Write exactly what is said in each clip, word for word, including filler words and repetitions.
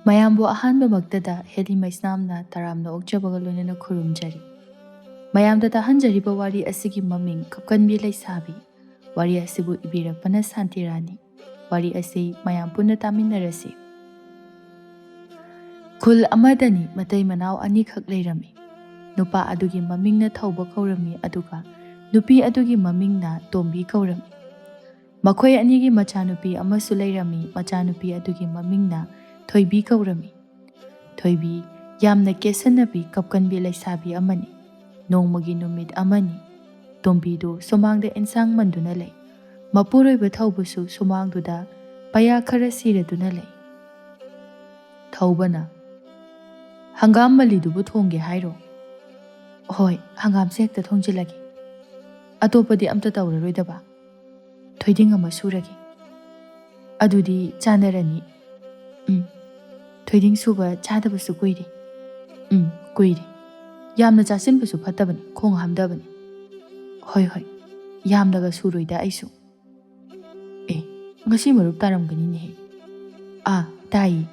ꯃꯌꯥꯝꯕꯨ ꯑꯍꯥꯟꯕꯃꯛꯇꯗ ꯍꯦꯂꯤ ꯃꯩꯁꯅꯥꯝꯅ ꯇꯔꯥꯝꯅ ꯑꯣꯛꯆꯕꯒ ꯂꯣꯏꯅꯅ ꯈꯨꯔꯨꯝꯖꯔꯤ꯫ ꯃꯌꯥꯝꯗ ꯇꯥꯍꯟꯖꯔꯤꯕ ꯋꯥꯔꯤ ꯑꯁꯤꯒꯤ ꯃꯃꯤꯡ ꯀꯞꯀꯟꯕꯤ ꯂꯩꯁꯥꯕꯤ꯫ ꯋꯥꯔꯤ ꯑꯁꯤꯕꯨ ꯏꯕꯤꯔꯛꯄꯅ ꯁꯥꯟꯇꯤꯔꯥꯅꯤ꯫ ꯋꯥꯔꯤ ꯑꯁꯤ ꯃꯌꯥꯝ ꯄꯨꯟꯅ ꯇꯥꯃꯤꯟꯅꯔꯁꯤ꯫ ꯈꯨꯜ ꯑꯃꯗꯅꯤ ꯃꯇꯩ ꯃꯅꯥꯎ ꯑꯅꯤꯈꯛ ꯂꯩꯔꯝꯃꯤ꯫ ꯅꯨꯄꯥ ꯑꯗꯨꯒꯤ ꯃꯃꯤꯡꯅ ꯊꯧꯕ ꯀꯧꯔꯝꯃꯤ, ꯑꯗꯨꯒ ꯅꯨꯄꯤ ꯑꯗꯨꯒꯤ ꯃꯃꯤꯡꯅ ꯇꯣꯝꯕꯤ ꯀꯧꯔꯝꯃꯤ꯫ ꯃꯈꯣꯏ ꯑꯅꯤꯒꯤ ꯃꯆꯥꯅꯨꯄꯤ ꯑꯃꯁꯨ ꯂꯩꯔꯝꯃꯤ꯫ ꯃꯆꯥꯅꯨꯄꯤ ꯑꯗꯨꯒꯤ ꯃꯃꯤꯡꯅ ꯊꯣꯏꯕꯤ ꯀꯧꯔꯝꯃꯤ꯫ ꯊꯣꯏꯕꯤ ꯌꯥꯝꯅ ꯀꯦꯠꯁꯟꯅꯕꯤ, ꯀꯞꯀꯟꯕꯤ ꯂꯩꯁꯥꯕꯤ ꯑꯃꯅꯤ꯫ ꯅꯣꯡꯃꯒꯤ ꯅꯨꯃꯤꯠ ꯑꯃꯅꯤ꯫ ꯇꯣꯝꯕꯤꯗꯨ ꯁꯨꯃꯥꯡꯗ ꯑꯦꯟꯁꯥꯡ ꯃꯟꯗꯨꯅ ꯂꯩ꯫ ꯃꯄꯨꯔꯣꯏꯕ ꯊꯧꯕꯁꯨ ꯁꯨꯃꯥꯡꯗꯨꯗ ꯄꯌꯥ ꯈꯔ ꯁꯤꯔꯗꯨꯅ ꯂꯩ꯫ ꯊꯧꯕꯅ, "ꯍꯪꯒꯥꯝ ꯃꯜꯂꯤꯗꯨꯕꯨ ꯊꯣꯡꯒꯦ ꯍꯥꯏꯔꯣ?" "ꯍꯣꯏ, ꯍꯪꯒꯥꯝꯁꯦ ꯍꯦꯛꯇ ꯊꯣꯡꯖꯤꯜꯂꯒꯦ꯫ ꯑꯇꯣꯞꯄꯗꯤ ꯑꯝꯇ ꯇꯧꯔꯔꯣꯏꯗꯕ? ꯊꯣꯏꯗꯤꯡ ꯑꯃ ꯁꯨꯔꯒꯦ꯫ ꯑꯗꯨꯗꯤ ꯆꯥꯟꯅꯔꯅꯤ꯫ ꯎꯝ, ꯊꯣꯏꯗꯤꯡ ꯁꯨꯕ ꯆꯥꯗꯕꯁꯨ ꯀꯨꯏꯔꯦ꯫ ꯎꯝ, ꯀꯨꯏꯔꯦ꯫ ꯌꯥꯝꯅ ꯆꯥꯁꯤꯟꯕꯁꯨ ꯐꯠꯇꯕꯅꯤ, ꯈꯣꯡ ꯍꯥꯝꯗꯕꯅꯤ꯫ ꯍꯣꯏ, ꯍꯣꯏ, ꯌꯥꯝꯅꯒ ꯁꯨꯔꯣꯏꯗ ꯑꯩꯁꯨ꯫ ꯑꯦ, ꯉꯁꯤ ꯃꯔꯨꯞ ꯇꯥꯔꯝꯒꯅꯤꯅꯦꯍꯦ꯫ ꯑꯥ, ꯇꯥꯏꯌꯦ꯫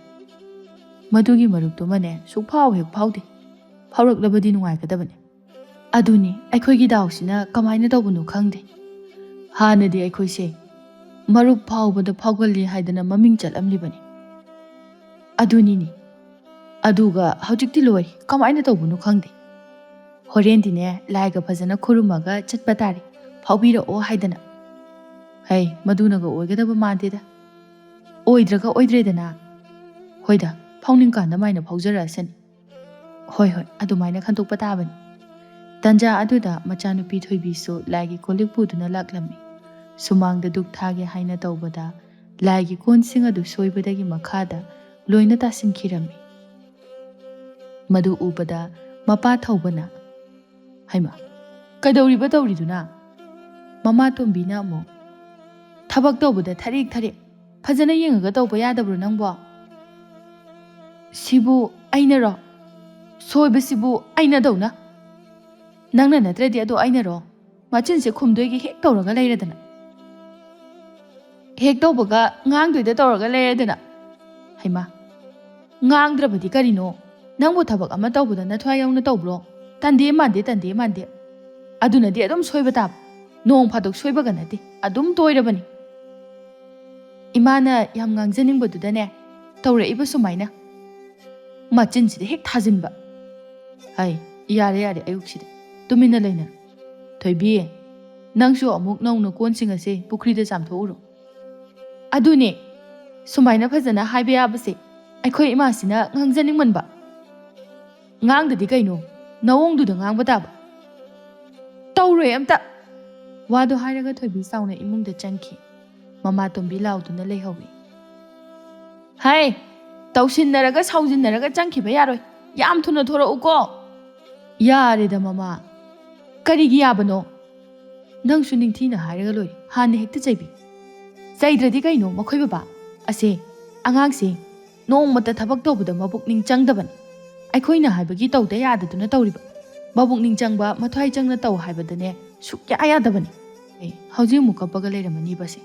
ꯃꯗꯨꯒꯤ ꯃꯔꯨꯞꯇꯨꯃꯅꯦ ꯁꯨꯛꯐꯥꯎ ꯍꯦꯛ ꯐꯥꯎꯗꯦ꯫ ꯐꯥꯎꯔꯛꯂꯕꯗꯤ ꯅꯨꯡꯉꯥꯏꯒꯗꯕꯅꯤ꯫ ꯑꯗꯨꯅꯤ, ꯑꯩꯈꯣꯏꯒꯤ ꯗꯥꯎꯁꯤꯅ ꯀꯃꯥꯏꯅ ꯇꯧꯕꯅꯣ ꯈꯪꯗꯦ꯫ ꯍꯥꯟꯅꯗꯤ ꯑꯩꯈꯣꯏꯁꯦ ꯃꯔꯨꯞ ꯐꯥꯎꯕꯗ ꯐꯥꯎꯒꯜꯂꯤ ꯍꯥꯏꯗꯅ ꯃꯃꯤꯡ ꯆꯠꯂꯝꯂꯤꯕꯅꯤ꯫ ꯑꯗꯨꯅꯤꯅꯦ꯫ ꯑꯗꯨꯒ ꯍꯧꯖꯤꯛꯇꯤ ꯂꯣꯏꯔꯦ, ꯀꯃꯥꯏꯅ ꯇꯧꯕꯅꯣ ꯈꯪꯗꯦ꯫ ꯍꯣꯔꯦꯟꯗꯤꯅꯦ, ꯂꯥꯏꯒ ꯐꯖꯅ ꯈꯨꯔꯨꯝꯃꯒ ꯆꯠꯄ ꯇꯥꯔꯦ, ꯐꯥꯎꯕꯤꯔꯛꯑꯣ ꯍꯥꯏꯗꯅ꯫ ꯍꯩ, ꯃꯗꯨꯅꯒ ꯑꯣꯏꯒꯗꯕ ꯃꯥꯟꯗꯦꯗ꯫ ꯑꯣꯏꯗ꯭ꯔꯒ ꯑꯣꯏꯗ꯭ꯔꯦꯗꯅ꯫ ꯍꯣꯏꯗ, ꯐꯥꯎꯅꯤꯡꯀꯥꯟꯗ ꯃꯥꯏꯅ ꯐꯥꯎꯖꯔꯛꯑꯁꯅꯤ꯫ ꯍꯣꯏ, ꯍꯣꯏ, ꯑꯗꯨꯃꯥꯏꯅ ꯈꯟꯗꯣꯛꯄ ꯇꯥꯕꯅꯤ꯫ ꯇꯟꯖꯥ ꯑꯗꯨꯗ ꯃꯆꯥꯅꯨꯄꯤ ꯊꯣꯏꯕꯤꯁꯨ ꯂꯥꯏꯒꯤ ꯀꯣꯜꯂꯤꯛ ꯄꯨꯗꯨꯅ ꯂꯥꯛꯂꯝꯃꯤ꯫ ꯁꯨꯃꯥꯡꯗ ꯙꯨꯛ ꯊꯥꯒꯦ ꯍꯥꯏꯅ ꯇꯧꯕꯗ ꯂꯥꯏꯒꯤ ꯀꯣꯟꯁꯤꯡ ꯑꯗꯨ ꯁꯣꯏꯕꯗꯒꯤ ꯃꯈꯥꯗ ꯂꯣꯏꯅ ꯇꯥꯁꯤꯟꯈꯤꯔꯝꯃꯤ꯫ ꯃꯗꯨ ꯎꯕꯗ ꯃꯄꯥ ꯊꯧꯕꯅ, "ꯍꯩꯃꯥ, ꯀꯩꯗꯧꯔꯤꯕ ꯇꯧꯔꯤꯗꯨꯅ?" ꯃꯃꯥ ꯇꯣꯝꯕꯤꯅ ꯑꯃꯨꯛ, "ꯊꯕꯛ ꯇꯧꯕꯗ ꯊꯔꯦꯛ ꯊꯔꯦꯛ, ꯐꯖꯅ ꯌꯦꯡꯉꯒ ꯇꯧꯕ ꯌꯥꯗꯕ꯭ꯔꯣ ꯅꯪꯕꯣ? ꯁꯤꯕꯨ ꯑꯩꯅꯔꯣ? ꯁꯣꯏꯕꯁꯤꯕꯨ ꯑꯩꯅꯗꯧꯅ? ꯅꯪꯅ ꯅꯠꯇ꯭ꯔꯗꯤ ꯑꯗꯣ ꯑꯩꯅꯔꯣ? ꯃꯆꯤꯟꯁꯦ ꯈꯨꯝꯗꯣꯏꯒꯤ ꯍꯦꯛ ꯇꯧꯔꯒ ꯂꯩꯔꯗꯅ꯫ ꯍꯦꯛ ꯇꯧꯕꯒ ꯉꯥꯡꯗꯣꯏꯗ ꯇꯧꯔꯒ ꯂꯩꯔꯗꯅ꯫ ꯍꯩꯃꯥ, ꯉꯥꯡꯗ꯭ꯔꯕꯗꯤ ꯀꯔꯤꯅꯣ? ꯅꯪꯕꯨ ꯊꯕꯛ ꯑꯃ ꯇꯧꯕꯗ ꯅꯊ꯭ꯋꯥꯏ ꯌꯥꯎꯅ ꯇꯧꯕ꯭ꯔꯣ? ꯇꯟꯗꯦ ꯃꯥꯟꯗꯦ, ꯇꯟꯗꯦ ꯃꯥꯟꯗꯦ꯫ ꯑꯗꯨꯅꯗꯤ ꯑꯗꯨꯝ ꯁꯣꯏꯕ ꯇꯥꯕ꯫ ꯅꯣꯡ ꯐꯥꯗꯣꯛ ꯁꯣꯏꯕꯒ ꯅꯠꯇꯦ, ꯑꯗꯨꯝ ꯇꯣꯏꯔꯕꯅꯤ꯫ ꯏꯃꯥꯅ ꯌꯥꯝ ꯉꯥꯡꯖꯅꯤꯡꯕꯗꯨꯗꯅꯦ, ꯇꯧꯔꯛꯏꯕ ꯁꯨꯃꯥꯏꯅ꯫ ꯃꯆꯤꯟꯁꯤꯗ ꯍꯦꯛ ꯊꯥꯖꯤꯟꯕ꯫ ꯍꯥꯏ, ꯌꯥꯔꯦ ꯌꯥꯔꯦ, ꯑꯌꯨꯛꯁꯤꯗ ꯇꯨꯃꯤꯟꯅ ꯂꯩꯅꯔꯣ꯫ ꯊꯣꯏꯕꯤ, ꯅꯪꯁꯨ ꯑꯃꯨꯛ ꯅꯧꯅ ꯀꯣꯟꯁꯤꯡ ꯑꯁꯦ ꯄꯨꯈ꯭ꯔꯤꯗ ꯆꯥꯝꯊꯣꯛꯎꯔꯣ꯫ ꯑꯗꯨꯅꯦ, ꯁꯨꯃꯥꯏꯅ ꯐꯖꯅ ꯍꯥꯏꯕ ꯌꯥꯕꯁꯦ ꯑꯩꯈꯣꯏ ꯏꯃꯥꯁꯤꯅ ꯉꯥꯡꯖꯅꯤꯡꯃꯟꯕ꯫ ꯉꯥꯡꯗꯗꯤ ꯀꯩꯅꯣ, ꯅꯋꯣꯡꯗꯨꯗ ꯉꯥꯡꯕ ꯇꯥꯕ꯫ ꯇꯧꯔꯣꯏ ꯑꯝꯇ꯫ ꯋꯥꯗꯣ ꯍꯥꯏꯔꯒ ꯊꯣꯏꯕꯤ ꯆꯥꯎꯅ ꯏꯃꯨꯡꯗ ꯆꯪꯈꯤ꯫ ꯃꯃꯥ ꯇꯣꯝꯕꯤ ꯂꯥꯎꯗꯨꯅ ꯂꯩꯍꯧꯏ꯫ ꯍꯥꯏ, ꯇꯧꯁꯤꯟꯅꯔꯒ ꯁꯥꯎꯖꯤꯟꯅꯔꯒ ꯆꯪꯈꯤꯕ ꯌꯥꯔꯣꯏ꯫ ꯌꯥꯝ ꯊꯨꯅ ꯊꯣꯔꯛꯎꯀꯣ꯫ ꯌꯥꯔꯦꯗ ꯃꯃꯥ꯫ ꯀꯔꯤꯒꯤ ꯌꯥꯕꯅꯣ? ꯅꯪꯁꯨ ꯅꯤꯡꯊꯤꯅ ꯍꯥꯏꯔꯒ ꯂꯣꯏꯔꯦ, ꯍꯥꯟꯅ ꯍꯦꯛꯇ ꯆꯩꯕꯤ꯫ ꯆꯩꯗ꯭ꯔꯗꯤ ꯀꯩꯅꯣ ꯃꯈꯣꯏ ꯕꯕꯥ? ꯑꯁꯦ, ꯑꯉꯥꯡꯁꯦ ꯅꯣꯡꯃꯇ ꯊꯕꯛ ꯇꯧꯕꯗ ꯃꯕꯨꯛꯅꯤꯡ ꯆꯪꯗꯕꯅꯤ꯫ ꯑꯩꯈꯣꯏꯅ ꯍꯥꯏꯕꯒꯤ ꯇꯧꯗ ꯌꯥꯗꯗꯨꯅ ꯇꯧꯔꯤꯕ꯫ ꯃꯕꯨꯛꯅꯤꯡ ꯆꯪꯕ, ꯃꯊ꯭ꯋꯥꯏ ꯆꯪꯅ ꯇꯧ ꯍꯥꯏꯕꯗꯅꯦ ꯁꯨꯛꯌꯥ ꯌꯥꯗꯕꯅꯤ꯫ ꯑꯦ, ꯍꯧꯖꯤꯛ ꯑꯃꯨꯛ ꯀꯞꯄꯒ ꯂꯩꯔꯝꯃꯅꯤꯕꯁꯦ꯫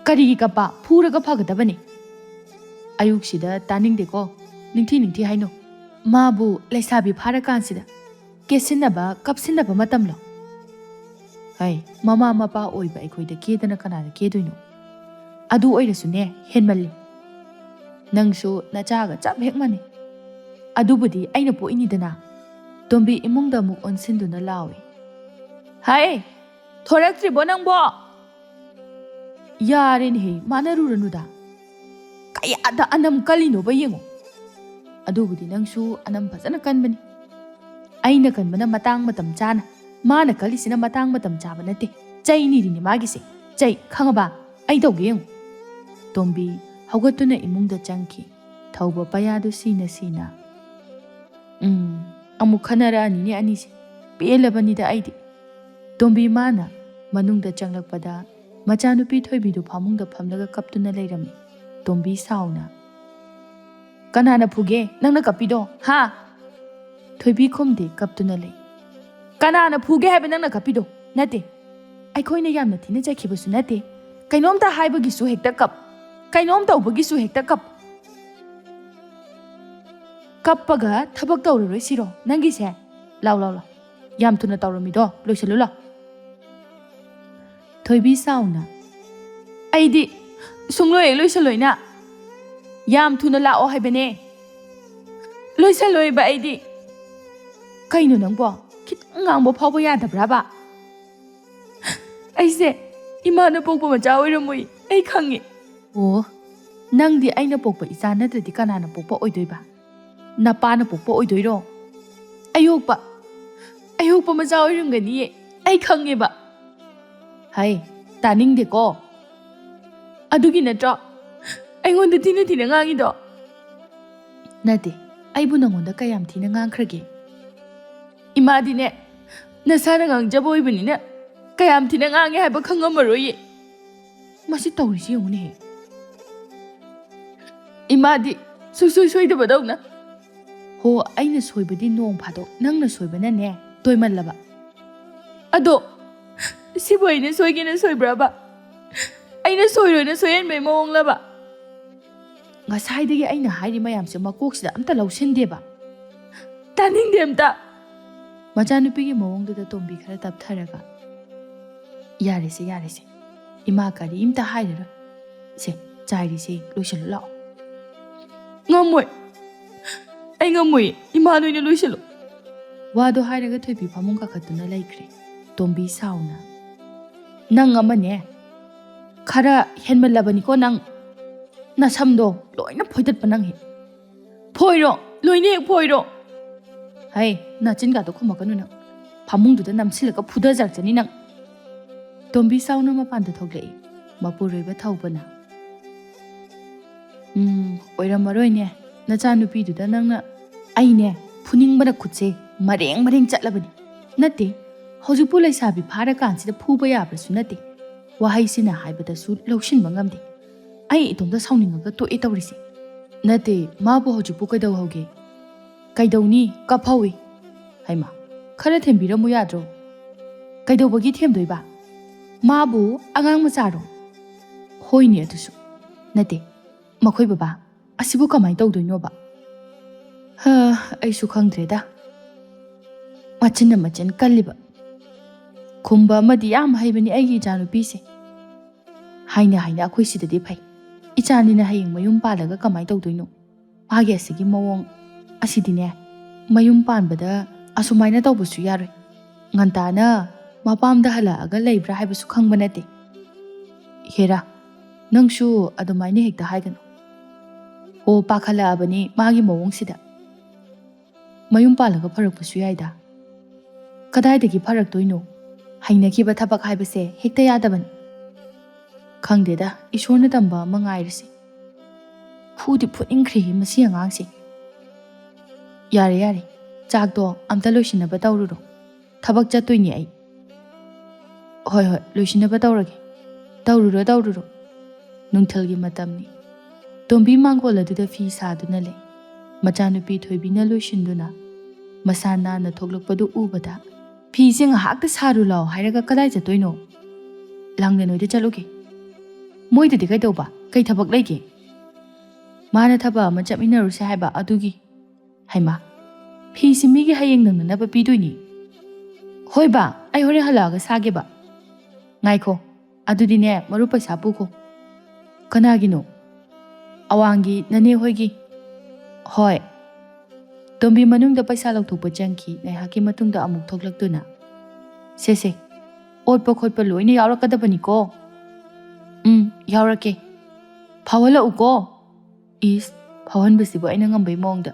ꯀꯔꯤꯒꯤ ꯀꯞꯄ? ꯐꯨꯔꯒ ꯐꯒꯗꯕꯅꯤ꯫ ꯑꯌꯨꯛꯁꯤꯗ ꯇꯥꯅꯤꯡꯗꯦꯀꯣ, ꯅꯤꯡꯊꯤ ꯅꯤꯡꯊꯤ ꯍꯥꯏꯅꯧ꯫ ꯃꯥꯕꯨ ꯂꯩꯁꯥꯕꯤ ꯐꯥꯔꯀꯥꯟꯁꯤꯗ ꯀꯦꯁꯤꯟꯅꯕ, ꯀꯞꯁꯤꯟꯅꯕ ꯃꯇꯝꯂꯣ? ꯍꯩ, ꯃꯃꯥ ꯃꯄꯥ ꯑꯣꯏꯕ ꯑꯩꯈꯣꯏꯗ ꯀꯦꯗꯅ ꯀꯅꯥꯗ ꯀꯦꯗꯣꯏꯅꯣ? ꯑꯗꯨ ꯑꯣꯏꯔꯁꯨꯅꯦ, ꯍꯦꯟꯃꯜꯂꯤ꯫ ꯅꯪꯁꯨ ꯅꯆꯥꯒ ꯆꯞ ꯍꯦꯛ ꯃꯥꯟꯅꯩ꯫ ꯑꯗꯨꯕꯨꯗꯤ ꯑꯩꯅ ꯄꯣꯛꯏꯅꯤꯗꯅ꯫ ꯇꯣꯝꯕꯤ ꯏꯃꯨꯡꯗ ꯑꯃꯨꯛ ꯑꯣꯟꯁꯤꯟꯗꯨꯅ ꯂꯥꯎꯏ꯫ ꯍꯥꯏ, ꯊꯣꯔꯛꯇ꯭ꯔꯤꯕꯣ ꯅꯪꯕꯣ? ꯌꯥꯔꯦꯅꯦꯍꯦ, ꯃꯥꯟꯅꯔꯨꯔꯅꯨꯗ꯫ ꯀꯌꯥꯗ ꯑꯅꯝ ꯀꯜꯂꯤꯅꯣꯕ ꯌꯦꯡꯉꯣ꯫ ꯑꯗꯨꯕꯨꯗꯤ ꯅꯪꯁꯨ ꯑꯅꯝ ꯐꯖꯅ ꯀꯟꯕꯅꯤ꯫ ꯑꯩꯅ ꯀꯟꯕꯅ ꯃꯇꯥꯡ ꯃꯇꯝ ꯆꯥꯅ, ꯃꯥꯅ ꯀꯜꯂꯤꯁꯤꯅ ꯃꯇꯥꯡ ꯃꯇꯝ ꯆꯥꯕ ꯅꯠꯇꯦ꯫ ꯆꯩ ꯅꯤꯔꯤꯅꯤ ꯃꯥꯒꯤꯁꯦ꯫ ꯆꯩ, ꯈꯪꯉꯕ? ꯑꯩ ꯇꯧꯒꯦ ꯌꯦꯡꯉꯨ꯫ ꯇꯣꯝꯕꯤ ꯍꯧꯒꯠꯇꯨꯅ ꯏꯃꯨꯡꯗ ꯆꯪꯈꯤ꯫ ꯊꯧꯕ ꯄꯌꯥꯗꯨ ꯁꯤꯅ ꯁꯤꯅ꯫ ꯎꯝ, ꯑꯃꯨꯛ ꯈꯟꯅꯔꯛꯑꯅꯤꯅꯦ ꯑꯅꯤꯁꯦ꯫ ꯄꯦꯜꯂꯕꯅꯤꯗ ꯑꯩꯗꯤ꯫ ꯇꯣꯝꯕꯤ ꯃꯥꯅ ꯃꯅꯨꯡꯗ ꯆꯪꯂꯛꯄꯗ ꯃꯆꯥꯅꯨꯄꯤ ꯊꯣꯏꯕꯤꯗꯨ ꯐꯃꯨꯡꯗ ꯐꯝꯂꯒ ꯀꯞꯇꯨꯅ ꯂꯩꯔꯝꯃꯤ꯫ ꯇꯣꯝꯕꯤ ꯁꯥꯎꯅ, "ꯀꯅꯥꯅ ꯐꯨꯒꯦ ꯅꯪꯅ ꯀꯞꯄꯤꯗꯣ, ꯍꯥ?" ꯊꯣꯏꯕꯤ ꯈꯨꯝꯗꯦ, ꯀꯞꯇꯨꯅ ꯂꯩ꯫ "ꯀꯅꯥꯅ ꯐꯨꯒꯦ ꯍꯥꯏꯕ ꯅꯪꯅ ꯀꯞꯄꯤꯗꯣ?" "ꯅꯠꯇꯦ, ꯑꯩꯈꯣꯏꯅ ꯌꯥꯝꯅ ꯊꯤꯅ ꯆꯩꯈꯤꯕꯁꯨ ꯅꯠꯇꯦ꯫ ꯀꯩꯅꯣꯝꯇ ꯍꯥꯏꯕꯒꯤꯁꯨ ꯍꯦꯛꯇ ꯀꯞ, ꯀꯩꯅꯣꯝ ꯇꯧꯕꯒꯤꯁꯨ ꯍꯦꯛꯇ ꯀꯞ꯫ ꯀꯞꯄꯒ ꯊꯕꯛ ꯇꯧꯔꯔꯣꯏ ꯁꯤꯔꯣ ꯅꯪꯒꯤꯁꯦ? ꯂꯥꯎ, ꯂꯥꯎ, ꯂꯥꯎ꯫ ꯌꯥꯝ ꯊꯨꯅ ꯇꯧꯔꯝꯃꯤꯗꯣ ꯂꯣꯏꯁꯜꯂꯨ ꯂꯥꯎ꯫ ꯊꯣꯏꯕꯤ ꯁꯥꯎꯅ, "ꯑꯩꯗꯤ ꯁꯨꯡꯂꯣꯏ ꯍꯦꯛ ꯂꯣꯏꯁꯜꯂꯣꯏꯅ꯫ ꯌꯥꯝ ꯊꯨꯅ ꯂꯥꯛꯑꯣ ꯍꯥꯏꯕꯅꯦ꯫ ꯂꯣꯏꯁꯜꯂꯣꯏꯕ ꯑꯩꯗꯤ꯫" "ꯀꯩꯅꯣ ꯅꯪꯕꯣ? ꯈꯤꯇꯪ ꯉꯥꯡꯕ ꯐꯥꯎꯕ ꯌꯥꯗꯕ꯭ꯔꯥꯕ?" "ꯑꯩꯁꯦ ꯏꯃꯥꯅ ꯄꯣꯛꯄ ꯃꯆꯥ ꯑꯣꯏꯔꯝꯃꯣꯏ, ꯑꯩ ꯈꯪꯉꯦ꯫" "ꯑꯣ, ꯅꯪꯗꯤ ꯑꯩꯅ ꯄꯣꯛꯄ ꯏꯆꯥ ꯅꯠꯇ꯭ꯔꯗꯤ ꯀꯅꯥꯅ ꯄꯣꯛꯄ ꯑꯣꯏꯗꯣꯏꯕ? ꯅꯄꯥꯅ ꯄꯣꯛꯄ ꯑꯣꯏꯗꯣꯏꯔꯣ?" "ꯑꯌꯣꯛꯄ, ꯑꯌꯣꯛꯄ ꯃꯆꯥ ꯑꯣꯏꯔꯝꯒꯅꯤꯌꯦ, ꯑꯩ ꯈꯪꯉꯦꯕ꯫" "ꯍꯩ, ꯇꯥꯅꯤꯡꯗꯦꯀꯣ꯫ ꯑꯗꯨꯒꯤ ꯅꯠꯇ꯭ꯔꯣ ꯑꯩꯉꯣꯟꯗ ꯊꯤꯅ ꯊꯤꯅ ꯉꯥꯡꯉꯤꯗꯣ?" "ꯅꯠꯇꯦ, ꯑꯩꯕꯨ ꯅꯪꯉꯣꯟꯗ ꯀꯌꯥꯝ ꯊꯤꯅ ꯉꯥꯡꯈ꯭ꯔꯒꯦ?" "ꯏꯃꯥꯗꯤꯅꯦ, ꯅꯁꯥꯅ ꯉꯥꯡꯖꯕ ꯑꯣꯏꯕꯅꯤꯅ ꯀꯌꯥꯝ ꯊꯤꯅ ꯉꯥꯡꯉꯦ ꯍꯥꯏꯕ ꯈꯪꯉꯝꯃꯔꯣꯏꯌꯦ꯫ ꯃꯁꯤ ꯇꯧꯔꯤꯁꯤ ꯌꯦꯡꯉꯨꯅꯦꯍꯦ꯫ ꯏꯃꯥꯗꯤ ꯁꯨꯡꯁꯣꯏ ꯁꯣꯏꯗꯕꯗꯧꯅ꯫" "ꯍꯣ, ꯑꯩꯅ ꯁꯣꯏꯕꯗꯤ ꯅꯣꯡ ꯐꯥꯗꯣꯛ, ꯅꯪꯅ ꯁꯣꯏꯕꯅꯅꯦ ꯇꯣꯏꯃꯜꯂꯕ꯫" "ꯑꯗꯣ ꯁꯤꯕꯨ ꯑꯩꯅ ꯁꯣꯏꯒꯦꯅ ꯁꯣꯏꯕ꯭ꯔꯕ? ꯑꯩꯅ ꯁꯣꯏꯔꯣꯏꯅ ꯁꯣꯏꯍꯟꯕꯩ ꯃꯑꯣꯡꯂꯕ?" "ꯉꯁꯥꯏꯗꯒꯤ ꯑꯩꯅ ꯍꯥꯏꯔꯤ ꯃꯌꯥꯝꯁꯦ ꯃꯀꯣꯛꯁꯤꯗ ꯑꯝꯇ ꯂꯧꯁꯤꯟꯗꯦꯕ꯫" "ꯇꯥꯅꯤꯡꯗꯦ ꯑꯝꯇ꯫" ꯃꯆꯥꯅꯨꯄꯤꯒꯤ ꯃꯑꯣꯡꯗꯨꯗ ꯇꯣꯝꯕꯤ ꯈꯔ ꯇꯞꯊꯔꯒ, "ꯌꯥꯔꯦꯁꯦ, ꯌꯥꯔꯦꯁꯦ, ꯏꯃꯥ ꯀꯔꯤꯝꯇ ꯍꯥꯏꯔꯔꯣꯏ꯫ ꯁꯦ, ꯆꯥꯏꯔꯤꯁꯦ ꯂꯣꯏꯁꯜꯂꯨ ꯂꯥꯛꯑꯣ꯫" "ꯉꯝꯃꯣꯏ, ꯑꯩ ꯉꯝꯃꯣꯏ, ꯏꯃꯥ ꯅꯣꯏꯅ ꯂꯣꯏꯁꯜꯂꯨ꯫" ꯋꯥꯗꯣ ꯍꯥꯏꯔꯒ ꯊꯣꯏꯕꯤ ꯐꯃꯨꯡ ꯀꯥꯈꯠꯇꯨꯅ ꯂꯩꯈ꯭ꯔꯦ꯫ ꯇꯣꯝꯕꯤ ꯁꯥꯎꯅ, "ꯅꯪ ꯑꯃꯅꯦ, ꯈꯔ ꯍꯦꯟꯃꯜꯂꯕꯅꯤꯀꯣ ꯅꯪ꯫ ꯅꯁꯝꯗꯣ ꯂꯣꯏꯅ ꯐꯣꯏꯗꯠꯄ ꯅꯪ ꯍꯦꯛ꯫ ꯐꯣꯏꯔꯣ, ꯂꯣꯏꯅ ꯍꯦꯛ ꯐꯣꯏꯔꯣ꯫" "ꯍꯩ, ꯅꯆꯤꯟꯒꯥꯗꯣ ꯈꯨꯝꯃꯛꯀꯅꯨ ꯅꯪ꯫ ꯐꯃꯨꯡꯗꯨꯗ ꯅꯝꯁꯤꯜꯂꯒ ꯐꯨꯗꯖꯔꯛꯆꯅꯤ ꯅꯪ꯫" ꯇꯣꯝꯕꯤ ꯁꯥꯎꯅ ꯃꯄꯥꯟꯗ ꯊꯣꯛꯂꯛꯏ꯫ ꯃꯄꯨꯔꯣꯏꯕ ꯊꯧꯕꯅ, "ꯎꯝ, ꯑꯣꯏꯔꯝꯃꯔꯣꯏꯅꯦ꯫ ꯅꯆꯥꯅꯨꯄꯤꯗꯨꯗ ꯅꯪꯅ ꯑꯩꯅꯦ ꯐꯨꯅꯤꯡꯕꯅ ꯈꯨꯠꯁꯦ ꯃꯔꯦꯡ ꯃꯔꯦꯡ ꯆꯠꯂꯕꯅꯤ꯫ ꯅꯠꯇꯦ, ꯍꯧꯖꯤꯛꯄꯨ ꯂꯩꯁꯥꯕꯤ ꯐꯥꯔꯀꯥꯟꯁꯤꯗ ꯐꯨꯕ ꯌꯥꯕꯁꯨ ꯅꯠꯇꯦ꯫ ꯋꯥꯍꯩꯁꯤꯅ ꯍꯥꯏꯕꯗꯁꯨ ꯂꯧꯁꯤꯟꯕ ꯉꯝꯗꯦ꯫ ꯑꯩ ꯏꯇꯣꯝꯇ ꯁꯥꯎꯅꯤꯡꯉꯒ ꯇꯣꯛꯑꯦ ꯇꯧꯔꯤꯁꯦ꯫ ꯅꯠꯇꯦ, ꯃꯥꯕꯨ ꯍꯧꯖꯤꯛꯄꯨ ꯀꯩꯗꯧꯍꯧꯒꯦ? ꯀꯩꯗꯧꯅꯤ? ꯀꯞꯍꯧꯏ꯫ ꯍꯩꯃꯥ, ꯈꯔ ꯊꯦꯝꯕꯤꯔꯝꯃꯨ ꯌꯥꯗ꯭ꯔꯣ? ꯀꯩꯗꯧꯕꯒꯤ ꯊꯦꯝꯗꯣꯏꯕ? ꯃꯥꯕꯨ ꯑꯉꯥꯡ ꯃꯆꯥꯔꯣ?" "ꯍꯣꯏꯅꯦ, ꯑꯗꯨꯁꯨ꯫ ꯅꯠꯇꯦ, ꯃꯈꯣꯏ ꯕꯕꯥ, ꯑꯁꯤꯕꯨ ꯀꯃꯥꯏꯅ ꯇꯧꯗꯣꯏꯅꯣꯕ?" ꯍ, ꯑꯩꯁꯨ ꯈꯪꯗ꯭ꯔꯦꯗ꯫ ꯃꯆꯤꯟꯅ ꯃꯆꯤꯟ ꯀꯜꯂꯤꯕ꯫ ꯈꯨꯝꯕ ꯑꯃꯗꯤ ꯌꯥꯝ ꯍꯩꯕꯅꯤ ꯑꯩꯒꯤ ꯏꯆꯥꯅꯨꯄꯤꯁꯦ꯫ ꯍꯥꯏꯅ ꯍꯥꯏꯅ ꯑꯩꯈꯣꯏ ꯁꯤꯗꯗꯤ ꯐꯩ꯫ ꯏꯆꯥꯅꯤꯅ ꯍꯌꯦꯡ ꯃꯌꯨꯝ ꯄꯥꯜꯂꯒ ꯀꯃꯥꯏꯅ ꯇꯧꯗꯣꯏꯅꯣ? ꯃꯥꯒꯤ ꯑꯁꯤꯒꯤ ꯃꯑꯣꯡ ꯑꯁꯤꯗꯤꯅꯦ, ꯃꯌꯨꯝ ꯄꯥꯟꯕꯗ ꯑꯁꯨꯃꯥꯏꯅ ꯇꯧꯕꯁꯨ ꯌꯥꯔꯣꯏ꯫ ꯉꯟꯇꯥꯅ ꯃꯄꯥꯝꯗ ꯍꯜꯂꯛꯑꯒ ꯂꯩꯕ꯭ꯔꯥ ꯍꯥꯏꯕꯁꯨ ꯈꯪꯕ ꯅꯠꯇꯦ꯫ ꯍꯦꯔꯥ, ꯅꯪꯁꯨ ꯑꯗꯨꯃꯥꯏꯅ ꯍꯦꯛꯇ ꯍꯥꯏꯒꯅꯨ꯫ ꯑꯣ, ꯄꯥꯈꯠꯂꯛꯑꯕꯅꯤ ꯃꯥꯒꯤ ꯃꯑꯣꯡꯁꯤꯗ꯫ ꯃꯌꯨꯝ ꯄꯥꯜꯂꯒ ꯐꯔꯛꯄꯁꯨ ꯌꯥꯏꯗ꯫ ꯀꯗꯥꯏꯗꯒꯤ ꯐꯔꯛꯇꯣꯏꯅꯣ? ꯍꯩꯅꯈꯤꯕ ꯊꯕꯛ ꯍꯥꯏꯕꯁꯦ ꯍꯦꯛꯇ ꯌꯥꯗꯕꯅꯤ꯫ ꯈꯪꯗꯦꯗ, ꯏꯁꯣꯔꯅ ꯇꯝꯕ ꯑꯃ ꯉꯥꯏꯔꯁꯤ꯫ ꯐꯨꯗꯤ ꯐꯨꯅꯤꯡꯈ꯭ꯔꯦꯍꯦ ꯃꯁꯤ ꯑꯉꯥꯡꯁꯦ꯫ ꯌꯥꯔꯦ, ꯌꯥꯔꯦ, ꯆꯥꯛꯇꯣ ꯑꯝꯇ ꯂꯣꯏꯁꯤꯟꯅꯕ ꯇꯧꯔꯨꯔꯣ꯫ ꯊꯕꯛ ꯆꯠꯇꯣꯏꯅꯦ ꯑꯩ꯫ ꯍꯣꯏ, ꯍꯣꯏ, ꯂꯣꯏꯁꯤꯟꯅꯕ ꯇꯧꯔꯒꯦ꯫ ꯇꯧꯔꯨꯔꯣ, ꯇꯧꯔꯨꯔꯣ꯫ ꯅꯨꯡꯊꯤꯜꯒꯤ ꯃꯇꯝꯅꯤ꯫ ꯇꯣꯝꯕꯤ ꯃꯥꯡꯒꯣꯜ ꯑꯗꯨꯗ ꯐꯤ ꯁꯥꯗꯨꯅ ꯂꯩ꯫ ꯃꯆꯥꯅꯨꯄꯤ ꯊꯣꯏꯕꯤꯅ ꯂꯣꯏꯁꯤꯟꯗꯨꯅ ꯃꯁꯥ ꯅꯥꯟꯅ ꯊꯣꯛꯂꯛꯄꯗꯨ ꯎꯕꯗ, "ꯐꯤꯁꯦ ꯉꯥꯏꯍꯥꯛꯇ ꯁꯥꯔꯨ ꯂꯥꯎ" ꯍꯥꯏꯔꯒ ꯀꯗꯥꯏ ꯆꯠꯇꯣꯏꯅꯣ? ꯂꯥꯡꯂꯦꯟ ꯍꯣꯏꯗ ꯆꯠꯂꯨꯒꯦ꯫ ꯃꯣꯏꯗꯗꯤ ꯀꯩꯗꯧꯕ? ꯀꯩ ꯊꯕꯛ ꯂꯩꯒꯦ? ꯃꯥꯅ ꯊꯕꯛ ꯑꯃ ꯆꯠꯃꯤꯟꯅꯔꯨꯁꯦ ꯍꯥꯏꯕ ꯑꯗꯨꯒꯤ꯫ ꯍꯩꯃꯥ, ꯐꯤꯁꯤ ꯃꯤꯒꯤ ꯍꯌꯦꯡ ꯅꯪꯅꯅꯕ ꯄꯤꯗꯣꯏꯅꯤ꯫ ꯍꯣꯏ ꯕꯥ, ꯑꯩ ꯍꯣꯔꯦꯟ ꯍꯜꯂꯛꯑꯒ ꯁꯥꯒꯦꯕ꯫ ꯉꯥꯏꯈꯣ, ꯑꯗꯨꯗꯤꯅꯦ, ꯃꯔꯨꯞ ꯄꯩꯁꯥ ꯄꯨꯈꯣ꯫ ꯀꯅꯥꯒꯤꯅꯣ? ꯑꯋꯥꯡꯒꯤ ꯅꯅꯦ ꯍꯣꯏꯒꯤ꯫ ꯍꯣꯏ꯫ ꯇꯣꯝꯕꯤ ꯃꯅꯨꯡꯗ ꯄꯩꯁꯥ ꯂꯧꯊꯣꯛꯄ ꯆꯪꯈꯤ꯫ ꯉꯥꯏꯍꯥꯛꯀꯤ ꯃꯇꯨꯡꯗ ꯑꯃꯨꯛ ꯊꯣꯛꯂꯛꯇꯨꯅ, "ꯁꯦ, ꯁꯦ, ꯑꯣꯠꯄ ꯈꯣꯠꯄ ꯂꯣꯏꯅ ꯌꯥꯎꯔꯛꯀꯗꯕꯅꯤꯀꯣ?" "ꯎꯝ, ꯌꯥꯎꯔꯛꯀꯦ꯫ ꯐꯥꯎꯍꯜꯂꯛꯎꯀꯣ?" ꯏꯁ, ꯐꯥꯎꯍꯟꯕꯁꯤꯕꯨ ꯑꯩꯅ ꯉꯝꯕꯩ ꯃꯑꯣꯡꯗ꯫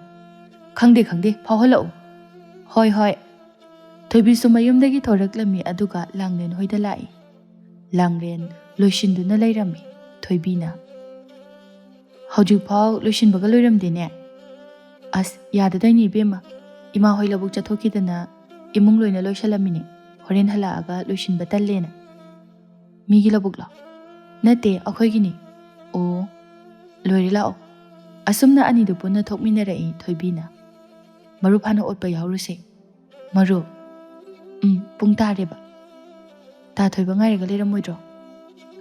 "ꯈꯪꯗꯦ, ꯈꯪꯗꯦ, ꯐꯥꯎꯍꯜꯂꯛꯎ꯫" "ꯍꯣꯏ, ꯍꯣꯏ꯫" ꯊꯣꯏꯕꯤꯁꯨ ꯃꯌꯨꯝꯗꯒꯤ ꯊꯣꯔꯛꯂꯝꯃꯤ, ꯑꯗꯨꯒ ꯂꯥꯡꯂꯦꯟ ꯍꯣꯏꯗ ꯂꯥꯛꯏ꯫ ꯂꯥꯡꯂꯦꯟ ꯂꯣꯏꯁꯤꯟꯗꯨꯅ ꯂꯩꯔꯝꯃꯤ꯫ ꯊꯣꯏꯕꯤꯅ, "ꯍꯧꯖꯤꯛꯐꯥꯎ ꯂꯣꯏꯁꯤꯟꯕꯒ ꯂꯣꯏꯔꯝꯗꯦꯅꯦ?" "ꯑꯁ, ꯌꯥꯗꯗꯣꯏꯅꯤ ꯏꯕꯦꯝꯃ, ꯏꯃꯥ ꯍꯣꯏ ꯂꯧꯕꯨꯛ ꯆꯠꯊꯣꯛꯈꯤꯗꯅ ꯏꯃꯨꯡ ꯂꯣꯏꯅ ꯂꯣꯏꯁꯜꯂꯝꯃꯤꯅꯦ, ꯍꯣꯔꯦꯟ ꯍꯜꯂꯛꯑꯒ ꯂꯣꯏꯁꯤꯟꯕ ꯇꯜꯂꯦꯅ꯫" "ꯃꯤꯒꯤ ꯂꯧꯕꯨꯛꯂꯣ?" "ꯅꯠꯇꯦ, ꯑꯩꯈꯣꯏꯒꯤꯅꯤ꯫" "ꯑꯣ, ꯂꯣꯏꯔꯦ, ꯂꯥꯛꯑꯣ꯫" ꯑꯁꯨꯝꯅ ꯑꯅꯤꯗꯨ ꯄꯨꯟꯅ ꯊꯣꯛꯃꯤꯟꯅꯔꯛꯏ ꯊꯣꯏꯕꯤꯅ꯫ "ꯃꯔꯨꯞ ꯍꯥꯟꯅ ꯑꯣꯠꯄ ꯌꯥꯎꯔꯨꯁꯦ꯫" "ꯃꯔꯨꯞ?" "ꯎꯝ, ꯄꯨꯡ ꯇꯥꯔꯦꯕ꯫ ꯇꯥ ꯊꯣꯏꯕ ꯉꯥꯏꯔꯒ ꯂꯩꯔꯝꯃꯣꯏꯗ꯭ꯔꯣ?"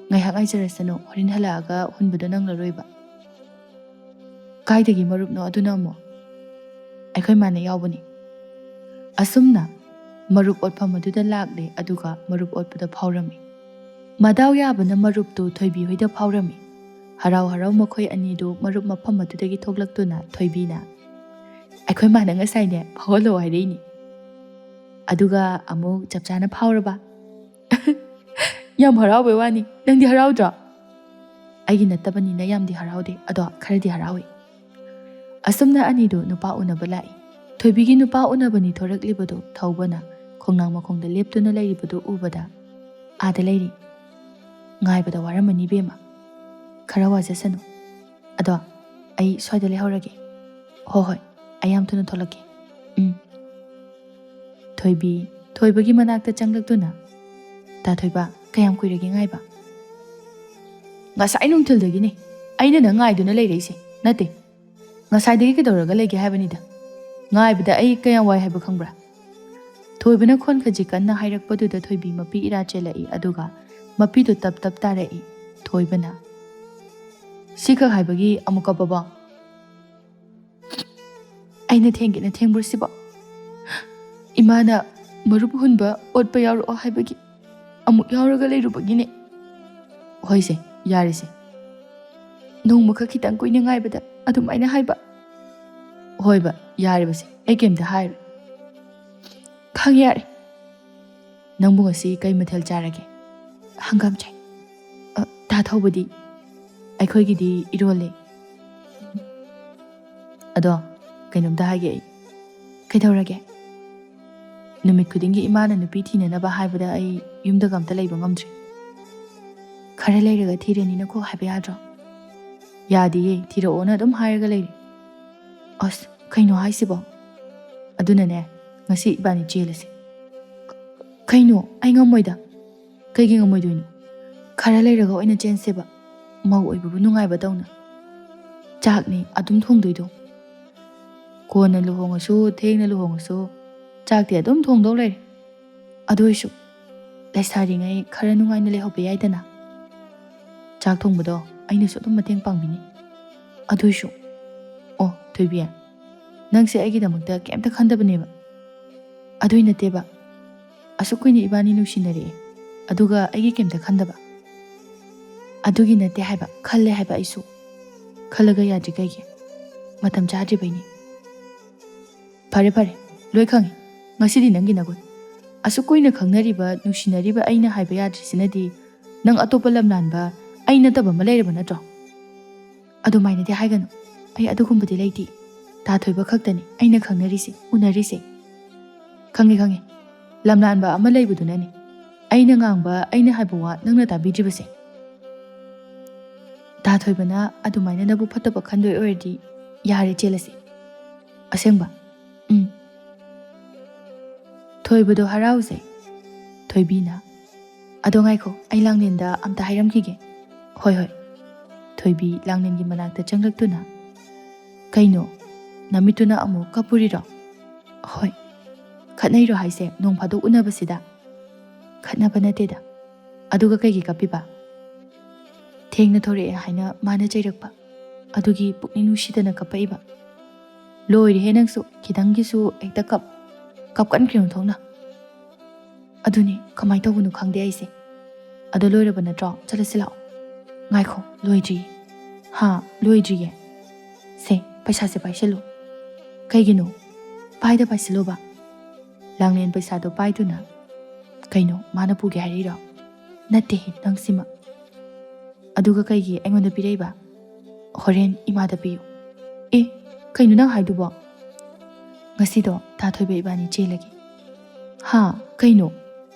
"ꯉꯥꯏꯍꯥꯛ ꯉꯥꯏꯖꯔꯁꯅꯨ, ꯍꯣꯔꯦꯟ ꯍꯜꯂꯛꯑꯒ ꯍꯨꯟꯕꯗꯣ ꯅꯪꯂꯔꯣꯏꯕ꯫" "ꯀꯥꯏꯗꯒꯤ ꯃꯔꯨꯞꯅꯣ ꯑꯗꯨꯅ ꯑꯃꯨꯛ?" ꯑꯩꯈꯣꯏ ꯃꯥꯅ ꯌꯥꯎꯕꯅꯤ꯫ ꯑꯁꯨꯝꯅ ꯃꯔꯨꯞ ꯑꯣꯠꯐꯝ ꯑꯗꯨꯗ ꯂꯥꯛꯂꯦ, ꯑꯗꯨꯒ ꯃꯔꯨꯞ ꯑꯣꯠꯄꯗ ꯐꯥꯎꯔꯝꯃꯤ꯫ ꯃꯗꯥꯎ ꯌꯥꯕꯅ ꯃꯔꯨꯞꯇꯨ ꯊꯣꯏꯕꯤ ꯍꯣꯏꯗ ꯐꯥꯎꯔꯝꯃꯤ꯫ ꯍꯔꯥꯎ ꯍꯔꯥꯎ ꯃꯈꯣꯏ ꯑꯅꯤꯗꯨ ꯃꯔꯨꯞ ꯃꯐꯝ ꯑꯗꯨꯗꯒꯤ ꯊꯣꯛꯂꯛꯇꯨꯅ ꯊꯣꯏꯕꯤꯅ, "ꯑꯩꯈꯣꯏ ꯃꯥꯅ ꯉꯁꯥꯏꯅꯦ ꯐꯥꯎꯍꯜꯂꯛꯑꯣ ꯍꯥꯏꯔꯛꯏꯅꯤ, ꯑꯗꯨꯒ ꯑꯃꯨꯛ ꯆꯞ ꯆꯥꯅ ꯐꯥꯎꯔꯕ?" "ꯌꯥꯝ ꯍꯔꯥꯎꯕꯩ ꯋꯥꯅꯤ, ꯅꯪꯗꯤ ꯍꯔꯥꯎꯗ꯭ꯔꯣ?" "ꯑꯩꯒꯤ ꯅꯠꯇꯕꯅꯤꯅ ꯌꯥꯝꯗꯤ ꯍꯔꯥꯎꯗꯦ, ꯑꯗꯣ ꯈꯔꯗꯤ ꯍꯔꯥꯎꯏ꯫" ꯑꯁꯨꯝꯅ ꯑꯅꯤꯗꯨ ꯅꯨꯄꯥ ꯎꯅꯕ ꯂꯥꯛꯏ꯫ ꯊꯣꯏꯕꯤꯒꯤ ꯅꯨꯄꯥ ꯎꯅꯕꯅꯤ ꯊꯣꯔꯛꯂꯤꯕꯗꯨ ꯊꯧꯕꯅ ꯈꯣꯡꯅꯥꯡ ꯃꯈꯣꯡꯗ ꯂꯦꯞꯇꯨꯅ ꯂꯩꯔꯤꯕꯗꯨ ꯎꯕꯗ, "ꯑꯥꯗ ꯂꯩꯔꯤ꯫ ꯉꯥꯏꯕꯗ ꯋꯥꯔꯝꯃꯅꯤ ꯏꯕꯦꯝꯃ꯫ ꯈꯔ ꯋꯥꯖꯁꯅꯨ꯫ ꯑꯗꯣ ꯑꯩ ꯁ꯭ꯋꯥꯏꯗ ꯂꯩꯍꯧꯔꯒꯦ꯫ ꯍꯣ ꯍꯣꯏ, ꯑꯩ ꯌꯥꯝ ꯊꯨꯅ ꯊꯣꯛꯂꯛꯀꯦ꯫ ꯎꯝ꯫" ꯊꯣꯏꯕꯤ ꯊꯣꯏꯕꯒꯤ ꯃꯅꯥꯛꯇ ꯆꯪꯂꯛꯇꯨꯅ, "ꯇꯥ ꯊꯣꯏꯕ, ꯀꯌꯥꯝ ꯀꯨꯏꯔꯒꯦ ꯉꯥꯏꯕ?" "ꯉꯁꯥꯏ ꯅꯨꯡꯊꯤꯜꯗꯒꯤꯅꯦ ꯑꯩꯅ ꯅꯪ ꯉꯥꯏꯗꯨꯅ ꯂꯩꯔꯛꯏꯁꯦ꯫ ꯅꯠꯇꯦ, ꯉꯁꯥꯏꯗꯒꯤ ꯀꯩꯗꯧꯔꯒ ꯂꯩꯒꯦ ꯍꯥꯏꯕꯅꯤꯗ꯫ ꯉꯥꯏꯕꯗ ꯑꯩ ꯀꯌꯥꯝ ꯋꯥꯏ ꯍꯥꯏꯕ ꯈꯪꯕ꯭ꯔꯥ?" ꯊꯣꯏꯕꯅ ꯈꯣꯟ ꯈꯖꯤꯛ ꯀꯟꯅ ꯍꯥꯏꯔꯛꯄꯗꯨꯗ ꯊꯣꯏꯕꯤ ꯃꯄꯤ ꯏꯔꯥ ꯆꯦꯜꯂꯛꯏ, ꯑꯗꯨꯒ ꯃꯄꯤꯗꯨ ꯇꯞ ꯇꯞ ꯇꯥꯔꯛꯏ꯫ ꯊꯣꯏꯕꯅ, "ꯁꯤꯈꯛ ꯍꯥꯏꯕꯒꯤ ꯑꯃꯨꯛ ꯀꯞꯄꯕꯣ? ꯑꯩꯅ ꯊꯦꯡꯒꯦꯅ ꯊꯦꯡꯕ꯭ꯔꯣ ꯁꯤꯕꯣ? ꯏꯃꯥꯅ ꯃꯔꯨꯞ ꯍꯨꯟꯕ ꯑꯣꯠꯄ ꯌꯥꯎꯔꯛꯑꯣ ꯍꯥꯏꯕꯒꯤ ꯑꯃꯨꯛ ꯌꯥꯎꯔꯒ ꯂꯩꯔꯨꯕꯒꯤꯅꯦ꯫" "ꯍꯣꯏꯁꯦ, ꯌꯥꯔꯦꯁꯦ꯫ ꯅꯣꯡꯃꯈꯛ ꯈꯤꯇꯪ ꯀꯨꯏꯅ ꯉꯥꯏꯕꯗ ꯑꯗꯨꯃꯥꯏꯅ ꯍꯥꯏꯕ?" "ꯍꯣꯏꯕ, ꯌꯥꯔꯦꯕꯁꯦ, ꯑꯩ ꯀꯩꯝꯇ ꯍꯥꯏꯔꯣꯏ꯫" "ꯈꯪꯉꯦ, ꯌꯥꯔꯦ꯫ ꯅꯪꯕꯨ ꯉꯁꯤ ꯀꯩ ꯃꯊꯦꯜ ꯆꯥꯔꯒꯦ?" "ꯍꯪꯒꯥꯝ ꯆꯥꯏ꯫" "ꯑ, ꯇꯥ ꯊꯧꯕꯗꯤ?" "ꯑꯩꯈꯣꯏꯒꯤꯗꯤ ꯏꯔꯣꯜꯂꯦ꯫" "ꯑꯗꯣ ꯀꯩꯅꯣꯝꯇ ꯍꯥꯏꯒꯦ ꯑꯩ꯫" "ꯀꯩꯗꯧꯔꯒꯦ?" "ꯅꯨꯃꯤꯠ ꯈꯨꯗꯤꯡꯒꯤ ꯏꯃꯥꯅ ꯅꯨꯄꯤ ꯊꯤꯅꯅꯕ ꯍꯥꯏꯕꯗ ꯑꯩ ꯌꯨꯝꯗꯒ ꯑꯝꯇ ꯂꯩꯕ ꯉꯝꯗ꯭ꯔꯦ꯫ ꯈꯔ ꯂꯩꯔꯒ ꯊꯤꯔꯅꯤꯅ ꯀꯣꯛ ꯍꯥꯏꯕ ꯌꯥꯗ꯭ꯔꯣ?" "ꯌꯥꯗꯤꯌꯦ, ꯊꯤꯔꯛꯑꯣꯅ ꯑꯗꯨꯝ ꯍꯥꯏꯔꯒ ꯂꯩꯔꯦ꯫" "ꯑꯁ, ꯀꯩꯅꯣ ꯍꯥꯏꯁꯤꯕꯣ? ꯑꯗꯨꯅꯅꯦ, ꯉꯁꯤ ꯏꯕꯥꯅꯤ ꯆꯦꯜꯂꯁꯦ꯫" "ꯀꯩꯅꯣ? ꯑꯩ ꯉꯝꯃꯣꯏꯗ꯫" "ꯀꯩꯒꯤ ꯉꯝꯃꯣꯏꯗꯣꯏꯅꯣ? ꯈꯔ ꯂꯩꯔꯒ ꯑꯣꯏꯅ ꯆꯦꯟꯁꯦꯕ꯫ ꯃꯧ ꯑꯣꯏꯕꯕꯨ ꯅꯨꯡꯉꯥꯏꯕ ꯇꯧꯅ꯫ ꯆꯥꯛꯅꯤ ꯑꯗꯨꯝ ꯊꯣꯡꯗꯣꯏꯗꯣ꯫ ꯀꯣꯟꯅ ꯂꯨꯍꯣꯡꯉꯁꯨ, ꯊꯦꯡꯅ ꯂꯨꯍꯣꯡꯉꯁꯨ, ꯆꯥꯛꯇꯤ ꯑꯗꯨꯝ ꯊꯣꯡꯗꯧ ꯂꯩꯔꯦ꯫ ꯑꯗꯨ ꯑꯣꯏꯁꯨ ꯂꯩꯁꯥꯔꯤꯉꯩ ꯈꯔ ꯅꯨꯡꯉꯥꯏꯅ ꯂꯩꯍꯧꯕ ꯌꯥꯏꯗꯅ꯫ ꯆꯥꯛ ꯊꯣꯡꯕꯗꯣ ꯑꯩꯅꯁꯨ ꯑꯗꯨꯝ ꯃꯇꯦꯡ ꯄꯥꯡꯕꯤꯅꯤ꯫ ꯑꯗꯨ ꯑꯣꯏꯁꯨ, ꯑꯣ, ꯊꯣꯏꯕꯤ, ꯅꯪꯁꯦ ꯑꯩꯒꯤꯗꯃꯛꯇ ꯀꯩꯝꯇ ꯈꯟꯗꯕꯅꯦꯕ꯫ ꯑꯗꯨꯏ ꯅꯠꯇꯦꯕ꯫ ꯑꯁꯨꯛ ꯀꯨꯏꯅ ꯏꯕꯥꯅꯤ ꯅꯨꯡꯁꯤꯅꯔꯛꯑꯦ, ꯑꯗꯨꯒ ꯑꯩꯒꯤ ꯀꯩꯝꯇ ꯈꯟꯗꯕ꯫ ꯑꯗꯨꯒꯤ ꯅꯠꯇꯦ ꯍꯥꯏꯕ, ꯈꯜꯂꯦ ꯍꯥꯏꯕ ꯑꯩꯁꯨ꯫ ꯈꯜꯂꯒ ꯌꯥꯗ꯭ꯔꯤ ꯀꯩꯒꯤ? ꯃꯇꯝ ꯆꯥꯗ꯭ꯔꯤꯕꯩꯅꯤ꯫ ꯐꯔꯦ ꯐꯔꯦ, ꯂꯣꯏ ꯈꯪꯉꯦ꯫ ꯉꯁꯤꯗꯤ ꯅꯪꯒꯤ ꯅꯒꯨꯟ꯫ ꯑꯁꯨꯛ ꯀꯨꯏꯅ ꯈꯪꯅꯔꯤꯕ, ꯅꯨꯡꯁꯤꯅꯔꯤꯕ ꯑꯩꯅ ꯍꯥꯏꯕ ꯌꯥꯗ꯭ꯔꯤꯁꯤꯅꯗꯤ ꯅꯪ ꯑꯇꯣꯞꯄ ꯂꯝꯂꯥꯟꯕ ꯑꯩ ꯅꯠꯇꯕ ꯑꯃ ꯂꯩꯔꯕ ꯅꯠꯇ꯭ꯔꯣ? ꯑꯗꯨꯃꯥꯏꯅꯗꯤ ꯍꯥꯏꯒꯅꯨ꯫ ꯑꯩ ꯑꯗꯨꯒꯨꯝꯕꯗꯤ ꯂꯩꯇꯦ꯫ ꯇꯥ ꯊꯣꯏꯕ ꯈꯛꯇꯅꯤ ꯑꯩꯅ ꯈꯪꯅꯔꯤꯁꯦ, ꯎꯅꯔꯤꯁꯦ꯫ ꯈꯪꯉꯦ ꯈꯪꯉꯦ꯫ ꯂꯝꯂꯥꯟꯕ ꯑꯃ ꯂꯩꯕꯗꯨꯅꯅꯤ ꯑꯩꯅ ꯉꯥꯡꯕ, ꯑꯩꯅ ꯍꯥꯏꯕ ꯋꯥ ꯅꯪꯅ ꯇꯥꯕꯤꯗ꯭ꯔꯤꯕꯁꯦ꯫ ꯇꯥ ꯊꯣꯏꯕꯅ ꯑꯗꯨꯃꯥꯏꯅ ꯅꯕꯨꯛ ꯐꯠꯇꯕ ꯈꯟꯗꯣꯏ ꯑꯣꯏꯔꯗꯤ ꯌꯥꯔꯦ, ꯆꯦꯜꯂꯁꯦ꯫ ꯑꯁꯦꯡꯕ? ꯎꯝ꯫ ꯊꯣꯏꯕꯗꯣ ꯍꯔꯥꯎꯖꯩ꯫ ꯊꯣꯏꯕꯤꯅ, "ꯑꯗꯣ ꯉꯥꯏꯈꯣ, ꯑꯩ ꯂꯥꯡꯂꯦꯟꯗ ꯑꯝꯇ ꯍꯥꯏꯔꯝꯈꯤꯒꯦ꯫" "ꯍꯣꯏ ꯍꯣꯏ꯫" ꯊꯣꯏꯕꯤ ꯂꯥꯡꯂꯦꯟꯒꯤ ꯃꯅꯥꯛꯇ ꯆꯪꯂꯛꯇꯨꯅ, "ꯀꯩꯅꯣ? ꯅꯃꯤꯠꯇꯨꯅ ꯑꯃꯨꯛ ꯀꯞꯄꯨꯔꯤꯔꯣ?" "ꯍꯣꯏ꯫" "ꯈꯠꯅꯩꯔꯣ ꯍꯥꯏꯁꯦ, ꯅꯣꯡ ꯐꯥꯗꯣꯛ ꯎꯅꯕꯁꯤꯗ?" "ꯈꯠꯅꯕ ꯅꯠꯇꯦꯗ꯫ ꯑꯗꯨꯒ ꯀꯩꯒꯤ ꯀꯞꯄꯤꯕ?" "ꯊꯦꯡꯅ ꯊꯣꯔꯛꯑꯦ ꯍꯥꯏꯅ ꯃꯥꯅ ꯆꯩꯔꯛꯄ, ꯑꯗꯨꯒꯤ ꯄꯨꯛꯅꯤꯡ ꯅꯨꯡꯁꯤꯗꯅ ꯀꯞꯄꯛꯏꯕ꯫" "ꯂꯣꯏꯔꯦꯍꯦ ꯅꯪꯁꯨ, ꯈꯤꯇꯪꯒꯤꯁꯨ ꯍꯦꯛꯇ ꯀꯞ꯫ ꯀꯞꯀꯟꯈ꯭ꯔꯦ ꯑꯣꯟꯊꯣꯛꯅ꯫" "ꯑꯗꯨꯅꯦ, ꯀꯃꯥꯏꯅ ꯇꯧꯕꯅꯣ ꯈꯪꯗꯦ ꯑꯩꯁꯦ꯫ ꯑꯗꯣ ꯂꯣꯏꯔꯕ ꯅꯠꯇ꯭ꯔꯣ? ꯆꯠꯂꯁꯤ ꯂꯥꯛꯑꯣ꯫" "ꯉꯥꯏꯈꯣ, ꯂꯣꯏꯗ꯭ꯔꯤꯌꯦ꯫" "ꯍꯥ, ꯂꯣꯏꯗ꯭ꯔꯤꯌꯦ?" "ꯁꯦ, ꯄꯩꯁꯥꯁꯦ ꯄꯥꯏꯁꯜꯂꯨ꯫" "ꯀꯩꯒꯤꯅꯣ? ꯄꯥꯏꯗ ꯄꯥꯏꯁꯜꯂꯨꯕ꯫" ꯂꯥꯡꯂꯦꯟ ꯄꯩꯁꯥꯗꯣ ꯄꯥꯏꯗꯨꯅ, "ꯀꯩꯅꯣ, ꯃꯥꯅ ꯄꯨꯒꯦ ꯍꯥꯏꯔꯤꯔꯣ?" "ꯅꯠꯇꯦꯍꯦ, ꯅꯪꯁꯤꯃ꯫ ꯑꯗꯨꯒ ꯀꯩꯒꯤ ꯑꯩꯉꯣꯟꯗ ꯄꯤꯔꯛꯏꯕ?" "ꯍꯣꯔꯦꯟ ꯏꯃꯥꯗ ꯄꯤꯌꯨ꯫" "ꯑꯦ, ꯀꯩꯅꯣ ꯅꯪ ꯍꯥꯏꯗꯨꯕꯣ?" "ꯉꯁꯤꯗꯣ ꯇꯥ ꯊꯣꯏꯕ ꯏꯕꯥꯅꯤ ꯆꯦꯜꯂꯒꯦ꯫" "ꯍꯥ? ꯀꯩꯅꯣ?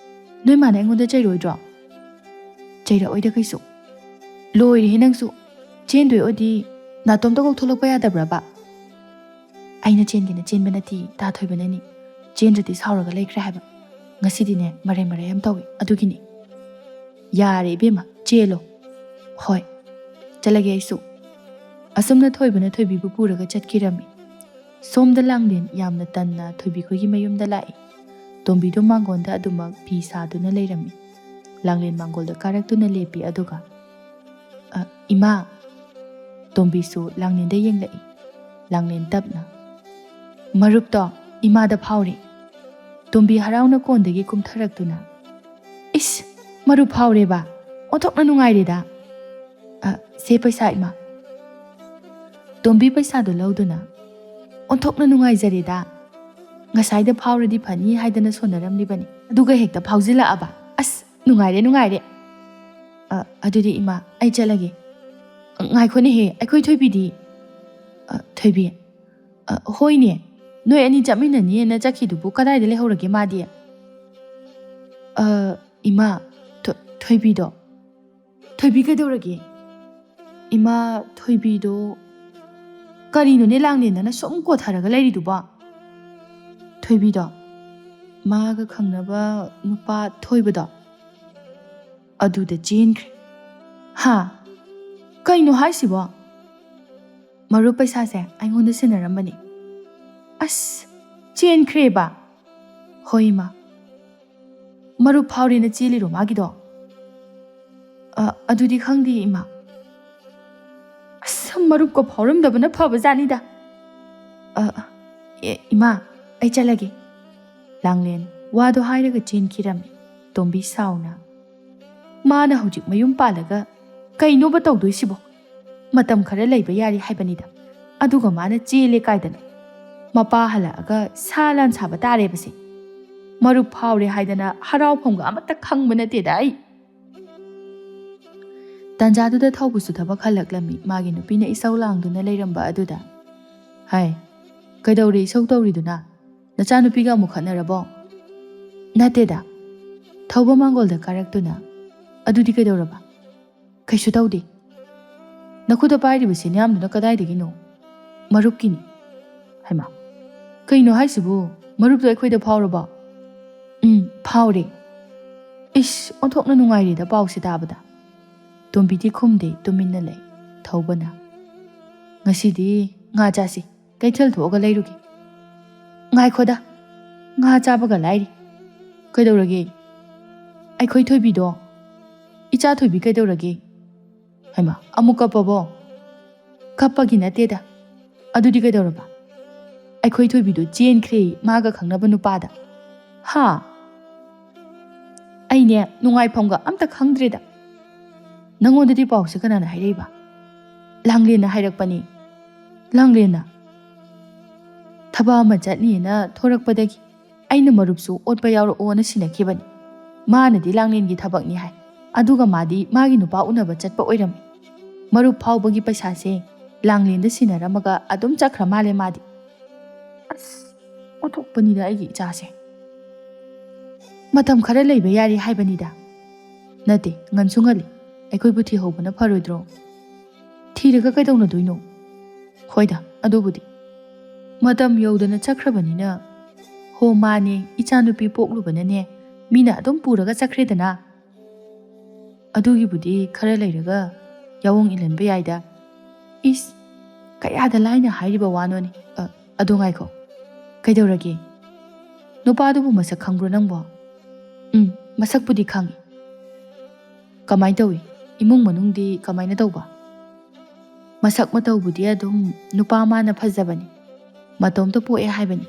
ꯅꯣꯏ ꯃꯥꯅ ꯑꯩꯉꯣꯟꯗ ꯆꯩꯔꯣꯏꯗ꯭ꯔꯣ?" "ꯆꯩꯔꯛꯑꯣꯏꯗ ꯀꯩꯁꯨ꯫" "ꯂꯣꯏꯔꯦꯍꯦ ꯅꯪꯁꯨ꯫ ꯆꯦꯟꯗꯣꯏ ꯑꯣꯏꯗꯤ ꯅꯥꯇꯣꯝꯇ ꯀꯣꯛ ꯊꯣꯛꯂꯛꯄ ꯌꯥꯗꯕ꯭ꯔꯕ?" "ꯑꯩꯅ ꯆꯦꯟꯒꯦꯅ ꯆꯦꯟꯕ ꯅꯠꯇꯦ, ꯇꯥ ꯊꯣꯏꯕꯅꯅꯤ꯫ ꯆꯦꯟꯗ꯭ꯔꯗꯤ ꯁꯥꯎꯔꯒ ꯂꯩꯈ꯭ꯔꯦ ꯍꯥꯏꯕ꯫ ꯉꯁꯤꯗꯤꯅꯦ ꯃꯔꯩ ꯃꯔꯩ ꯌꯥꯝ ꯇꯧꯏ, ꯑꯗꯨꯒꯤꯅꯤ꯫" "ꯌꯥꯔꯦ ꯏꯕꯦꯝꯃ, ꯆꯦꯜꯂꯣ꯫" "ꯍꯣꯏ, ꯆꯠꯂꯒꯦ ꯑꯩꯁꯨ꯫" ꯑꯁꯨꯝꯅ ꯊꯣꯏꯕꯅ ꯊꯣꯏꯕꯤꯕꯨ ꯄꯨꯔꯒ ꯆꯠꯈꯤꯔꯝꯃꯤ꯫ ꯁꯣꯝꯗ ꯂꯥꯡꯂꯦꯟ ꯌꯥꯝꯅ ꯇꯟꯅ ꯊꯣꯏꯕꯤꯈꯣꯏꯒꯤ ꯃꯌꯨꯝꯗ ꯂꯥꯛꯏ꯫ ꯇꯣꯝꯕꯤꯗꯨ ꯃꯥꯡꯒꯣꯟꯗ ꯑꯗꯨꯃꯛ ꯐꯤ ꯁꯥꯗꯨꯅ ꯂꯩꯔꯝꯃꯤ꯫ ꯂꯥꯡꯂꯦꯟ ꯃꯥꯡꯒꯣꯜꯗ ꯀꯥꯔꯛꯇꯨꯅ ꯂꯦꯞꯄꯤ, ꯑꯗꯨꯒ, "ꯑ, ꯏꯃꯥ!" ꯇꯣꯝꯕꯤꯁꯨ ꯂꯥꯡꯂꯦꯟꯗ ꯌꯦꯡꯂꯛꯏ꯫ ꯂꯥꯡꯂꯦꯟ ꯇꯞꯅ, ꯃꯔꯨꯞꯇꯣ ꯏꯃꯥꯗ ꯐꯥꯎꯔꯦ꯫ ꯇꯣꯝꯕꯤ ꯍꯔꯥꯎꯅ ꯀꯣꯟꯗꯒꯤ ꯀꯨꯝꯊꯔꯛꯇꯨꯅ, "ꯏꯁ, ꯃꯔꯨꯞ ꯐꯥꯎꯔꯦꯕ? ꯑꯣꯟꯊꯣꯛꯅ ꯅꯨꯡꯉꯥꯏꯔꯦꯗ꯫ ꯑ, ꯁꯦ ꯄꯩꯁꯥ, ꯏꯃꯥ꯫" ꯇꯣꯝꯕꯤ ꯄꯩꯁꯥꯗꯣ ꯂꯧꯗꯨꯅ, "ꯑꯣꯟꯊꯣꯛꯅ ꯅꯨꯡꯉꯥꯏꯖꯔꯦꯗ꯫ ꯉꯁꯥꯏꯗ ꯐꯥꯎꯔꯗꯤ ꯐꯅꯤ ꯍꯥꯏꯗꯅ ꯁꯣꯟꯅꯔꯝꯂꯤꯕꯅꯤ, ꯑꯗꯨꯒ ꯍꯦꯛꯇ ꯐꯥꯎꯖꯤꯜꯂꯛꯑꯕ꯫ ꯑꯁ, ꯅꯨꯡꯉꯥꯏꯔꯦ, ꯅꯨꯡꯉꯥꯏꯔꯦ꯫ ꯑ, ꯑꯗꯨꯗꯤ ꯏꯃꯥ, ꯑꯩ ꯆꯠꯂꯒꯦ꯫ ꯉꯥꯏꯈꯣꯅꯦꯍꯦ, ꯑꯩꯈꯣꯏ ꯊꯣꯏꯕꯤꯗꯤ?" "ꯑ, ꯊꯣꯏꯕꯤ? ꯑ, ꯍꯣꯏꯅꯦ, ꯅꯣꯏ ꯑꯅꯤ ꯆꯠꯃꯤꯟꯅꯅꯤꯅ ꯆꯠꯈꯤꯗꯨꯕꯨ ꯀꯗꯥꯏꯗ ꯂꯩꯍꯧꯔꯒꯦ ꯃꯥꯗꯤ?" "ꯑ, ꯏꯃꯥ, ꯊꯣ-, ꯊꯣꯏꯕꯤꯗꯣ?" "ꯊꯣꯏꯕꯤ ꯀꯩꯗꯧꯔꯒꯦ?" "ꯏꯃꯥ, ꯊꯣꯏꯕꯤꯗꯣ?" "ꯀꯔꯤꯅꯣꯅꯦ ꯂꯥꯡꯂꯦꯟꯗꯅ ꯁꯨꯝ ꯀꯣꯊꯔꯒ ꯂꯩꯔꯤꯗꯨꯕꯣ?" "ꯊꯣꯏꯕꯤꯗꯣ, ꯃꯥꯒ ꯈꯪꯅꯕ ꯅꯨꯄꯥ ꯊꯣꯏꯕꯗꯣ, ꯑꯗꯨꯗ ꯆꯦꯟꯈ꯭ꯔꯦ꯫" "ꯍꯥ? ꯀꯩꯅꯣ ꯍꯥꯏꯁꯤꯕꯣ?" "ꯃꯔꯨꯞ ꯄꯩꯁꯥꯁꯦ ꯑꯩꯉꯣꯟꯗ ꯁꯤꯟꯅꯔꯝꯕꯅꯤ꯫" "ꯑꯁ, ꯆꯦꯟꯈ꯭ꯔꯦꯕ?" "ꯍꯣꯏ, ꯏꯃꯥ꯫" "ꯃꯔꯨꯞ ꯐꯥꯎꯔꯦꯅ ꯆꯦꯜꯂꯤꯔꯣ ꯃꯥꯒꯤꯗꯣ?" "ꯑ, ꯑꯗꯨꯗꯤ ꯈꯪꯗꯦ, ꯏꯃꯥ꯫" "ꯑꯁ, ꯃꯔꯨꯞꯀ ꯐꯥꯎꯔꯝꯗꯕꯅ ꯐꯕꯖꯥꯠꯅꯤꯗ꯫" "ꯑ, ꯑꯦ, ꯏꯃꯥ, ꯑꯩ ꯆꯠꯂꯒꯦ꯫" ꯂꯥꯡꯂꯦꯟ ꯋꯥꯗꯣ ꯍꯥꯏꯔꯒ ꯆꯦꯟꯈꯤꯔꯝꯃꯤ꯫ ꯇꯣꯝꯕꯤ ꯁꯥꯎꯅ, "ꯃꯥꯅ ꯍꯧꯖꯤꯛ ꯃꯌꯨꯝ ꯄꯥꯜꯂꯒ ꯀꯩꯅꯣꯕ ꯇꯧꯗꯣꯏꯁꯤꯕꯣ? ꯃꯇꯝ ꯈꯔ ꯂꯩꯕ ꯌꯥꯔꯤ ꯍꯥꯏꯕꯅꯤꯗ, ꯑꯗꯨꯒ ꯃꯥꯅ ꯆꯦꯜꯂꯦ ꯀꯥꯏꯗꯅ꯫ ꯃꯄꯥ ꯍꯜꯂꯛꯑꯒ ꯁꯥ ꯂꯥꯟ ꯁꯥꯕ ꯇꯥꯔꯦꯕꯁꯦ꯫ ꯃꯔꯨꯞ ꯐꯥꯎꯔꯦ ꯍꯥꯏꯗꯅ ꯍꯔꯥꯎꯐꯝꯒ ꯑꯃꯠꯇ ꯈꯪꯕ ꯅꯠꯇꯦꯗ ꯑꯩ꯫" ꯇꯥꯟꯖꯥꯗꯨꯗ ꯊꯧꯕꯁꯨ ꯊꯕꯛ ꯍꯜꯂꯛꯂꯝꯃꯤ꯫ ꯃꯥꯒꯤ ꯅꯨꯄꯤꯅ ꯏꯁꯧ ꯂꯥꯡꯗꯨꯅ ꯂꯩꯔꯝꯕ ꯑꯗꯨꯗ, "ꯍꯥꯏ, ꯀꯩꯗꯧꯔꯦ ꯏꯁꯧ ꯇꯧꯔꯤꯗꯨꯅ? ꯅꯆꯥꯅꯨꯄꯤꯒ ꯑꯃꯨꯛ ꯈꯠꯅꯔꯕꯣ?" "ꯅꯠꯇꯦꯗ꯫" ꯊꯧꯕ ꯃꯥꯡꯒꯣꯜꯗ ꯀꯥꯔꯛꯇꯨꯅ, "ꯑꯗꯨꯗꯤ ꯀꯩꯗꯧꯔꯕ?" "ꯀꯩꯁꯨ ꯇꯧꯗꯦ꯫" "ꯅꯈꯨꯠꯇ ꯄꯥꯏꯔꯤꯕ ꯁꯦꯟꯌꯥꯝꯗꯨꯅ ꯀꯗꯥꯏꯗꯒꯤꯅꯣ?" "ꯃꯔꯨꯞꯀꯤꯅꯤ꯫" "ꯍꯩꯃꯥ, ꯀꯩꯅꯣ ꯍꯥꯏꯁꯤꯕꯨ? ꯃꯔꯨꯞꯇꯣ ꯑꯩꯈꯣꯏꯗ ꯐꯥꯎꯔꯕꯣ?" "ꯎꯝ, ꯐꯥꯎꯔꯦ꯫" "ꯏꯁ, ꯑꯣꯟꯊꯣꯛꯅ ꯅꯨꯡꯉꯥꯏꯔꯦꯗ ꯄꯥꯎꯁꯦ ꯇꯥꯕꯗ꯫" ꯇꯣꯝꯕꯤꯗꯤ ꯈꯨꯝꯗꯦ, ꯇꯨꯃꯤꯟꯅ ꯂꯩ꯫ ꯊꯧꯕꯅ, "ꯉꯁꯤꯗꯤ ꯉꯥ ꯆꯥꯁꯤ, ꯀꯩꯊꯦꯜ ꯊꯣꯛꯑꯒ ꯂꯩꯔꯨꯒꯦ꯫" "ꯉꯥꯏꯈꯣꯗ, ꯉꯥ ꯆꯥꯕꯒ ꯂꯥꯏꯔꯤ꯫ ꯀꯩꯗꯧꯔꯒꯦ? ꯑꯩꯈꯣꯏ ꯊꯣꯏꯕꯤꯗꯣ, ꯏꯆꯥ ꯊꯣꯏꯕꯤ ꯀꯩꯗꯧꯔꯒꯦ?" "ꯍꯩꯃꯥ, ꯑꯃꯨꯛ ꯀꯞꯄꯕꯣ?" "ꯀꯞꯄꯒꯤ ꯅꯠꯇꯦꯗ꯫" "ꯑꯗꯨꯗꯤ ꯀꯩꯗꯧꯔꯕ?" ꯑꯩꯈꯣꯏ ꯊꯣꯏꯕꯤꯗꯨ ꯆꯦꯟꯈ꯭ꯔꯦ ꯃꯥꯒ ꯈꯪꯅꯕ ꯅꯨꯄꯥꯗ꯫ ꯍꯥ? ꯑꯩꯅꯦ ꯅꯨꯡꯉꯥꯏꯐꯝꯒ ꯑꯝꯇ ꯈꯪꯗ꯭ꯔꯦꯗ꯫ ꯅꯪꯉꯣꯟꯗꯗꯤ ꯄꯥꯎꯁꯦ ꯀꯅꯥꯅ ꯍꯥꯏꯔꯛꯏꯕ? ꯂꯥꯡꯂꯦꯟꯅ ꯍꯥꯏꯔꯛꯄꯅꯤ꯫ ꯂꯥꯡꯂꯦꯟꯅ? ꯊꯕꯛ ꯑꯃ ꯆꯠꯅꯤꯅ ꯊꯣꯔꯛꯄꯗꯒꯤ ꯑꯩꯅ ꯃꯔꯨꯞꯁꯨ ꯑꯣꯠꯄ ꯌꯥꯎꯔꯛꯑꯣꯅ ꯁꯤꯟꯅꯈꯤꯕꯅꯤ꯫ ꯃꯥꯅꯗꯤ ꯂꯥꯡꯂꯦꯟꯒꯤ ꯊꯕꯛꯅꯤ ꯍꯥꯏ꯫ ꯑꯗꯨꯒ ꯃꯥꯗꯤ ꯃꯥꯒꯤ ꯅꯨꯄꯥ ꯎꯅꯕ ꯆꯠꯄ ꯑꯣꯏꯔꯝꯃꯤ꯫ ꯃꯔꯨꯞ ꯐꯥꯎꯕꯒꯤ ꯄꯩꯁꯥꯁꯦ ꯂꯥꯡꯂꯦꯟꯗ ꯁꯤꯟꯅꯔꯝꯃꯒ ꯑꯗꯨꯝ ꯆꯠꯈ꯭ꯔ ꯃꯥꯜꯂꯦ ꯃꯥꯗꯤ꯫ ꯑꯁ, ꯑꯣꯟꯊꯣꯛꯄꯅꯤꯗ ꯑꯩꯒꯤ ꯏꯆꯥꯁꯦ꯫ ꯃꯇꯝ ꯈꯔ ꯂꯩꯕ ꯌꯥꯔꯤ ꯍꯥꯏꯕꯅꯤꯗ꯫ ꯅꯠꯇꯦ, ꯉꯟꯁꯨ ꯉꯜꯂꯤ꯫ ꯑꯩꯈꯣꯏꯕꯨ ꯊꯤꯍꯧꯕꯅ ꯐꯔꯣꯏꯗ꯭ꯔꯣ? ꯊꯤꯔꯒ ꯀꯩꯗꯧꯅꯗꯣꯏꯅꯣ? ꯍꯣꯏꯗ, ꯑꯗꯨꯕꯨꯗꯤ꯫ ꯃꯇꯝ ꯌꯧꯗꯅ ꯆꯠꯈ꯭ꯔꯕꯅꯤꯅ꯫ ꯍꯣ, ꯃꯥꯅꯦ, ꯏꯆꯥꯅꯨꯄꯤ ꯄꯣꯛꯂꯨꯕꯅꯅꯦ, ꯃꯤꯅ ꯑꯗꯨꯝ ꯄꯨꯔꯒ ꯆꯠꯈ꯭ꯔꯦꯗꯅ꯫ ꯑꯗꯨꯒꯤꯕꯨꯗꯤ ꯈꯔ ꯂꯩꯔꯒ ꯌꯥꯑꯣꯡ ꯏꯜꯍꯟꯕ ꯌꯥꯏꯗ꯫ ꯏꯁ, ꯀꯌꯥꯗ ꯂꯥꯏꯅ ꯍꯥꯏꯔꯤꯕ ꯋꯥꯅꯣꯅꯦ꯫ ꯑ, ꯑꯗꯣ ꯉꯥꯏꯈꯣ꯫ ꯀꯩꯗꯧꯔꯒꯦ? ꯅꯨꯄꯥꯗꯨꯕꯨ ꯃꯁꯛ ꯈꯪꯕ꯭ꯔꯣ ꯅꯪꯕꯣ? ꯎꯝ, ꯃꯁꯛꯄꯨꯗꯤ ꯈꯪꯉꯤ꯫ ꯀꯃꯥꯏ ꯇꯧꯏ? ꯏꯃꯨꯡ ꯃꯅꯨꯡꯗꯤ ꯀꯃꯥꯏꯅ ꯇꯧꯕ? ꯃꯁꯛ ꯃꯇꯧꯕꯨꯗꯤ ꯑꯗꯨꯝ ꯅꯨꯄꯥ ꯃꯥꯅ ꯐꯖꯕꯅꯤ꯫ ꯃꯇꯣꯝꯇ ꯄꯣꯛꯑꯦ ꯍꯥꯏꯕꯅꯤ꯫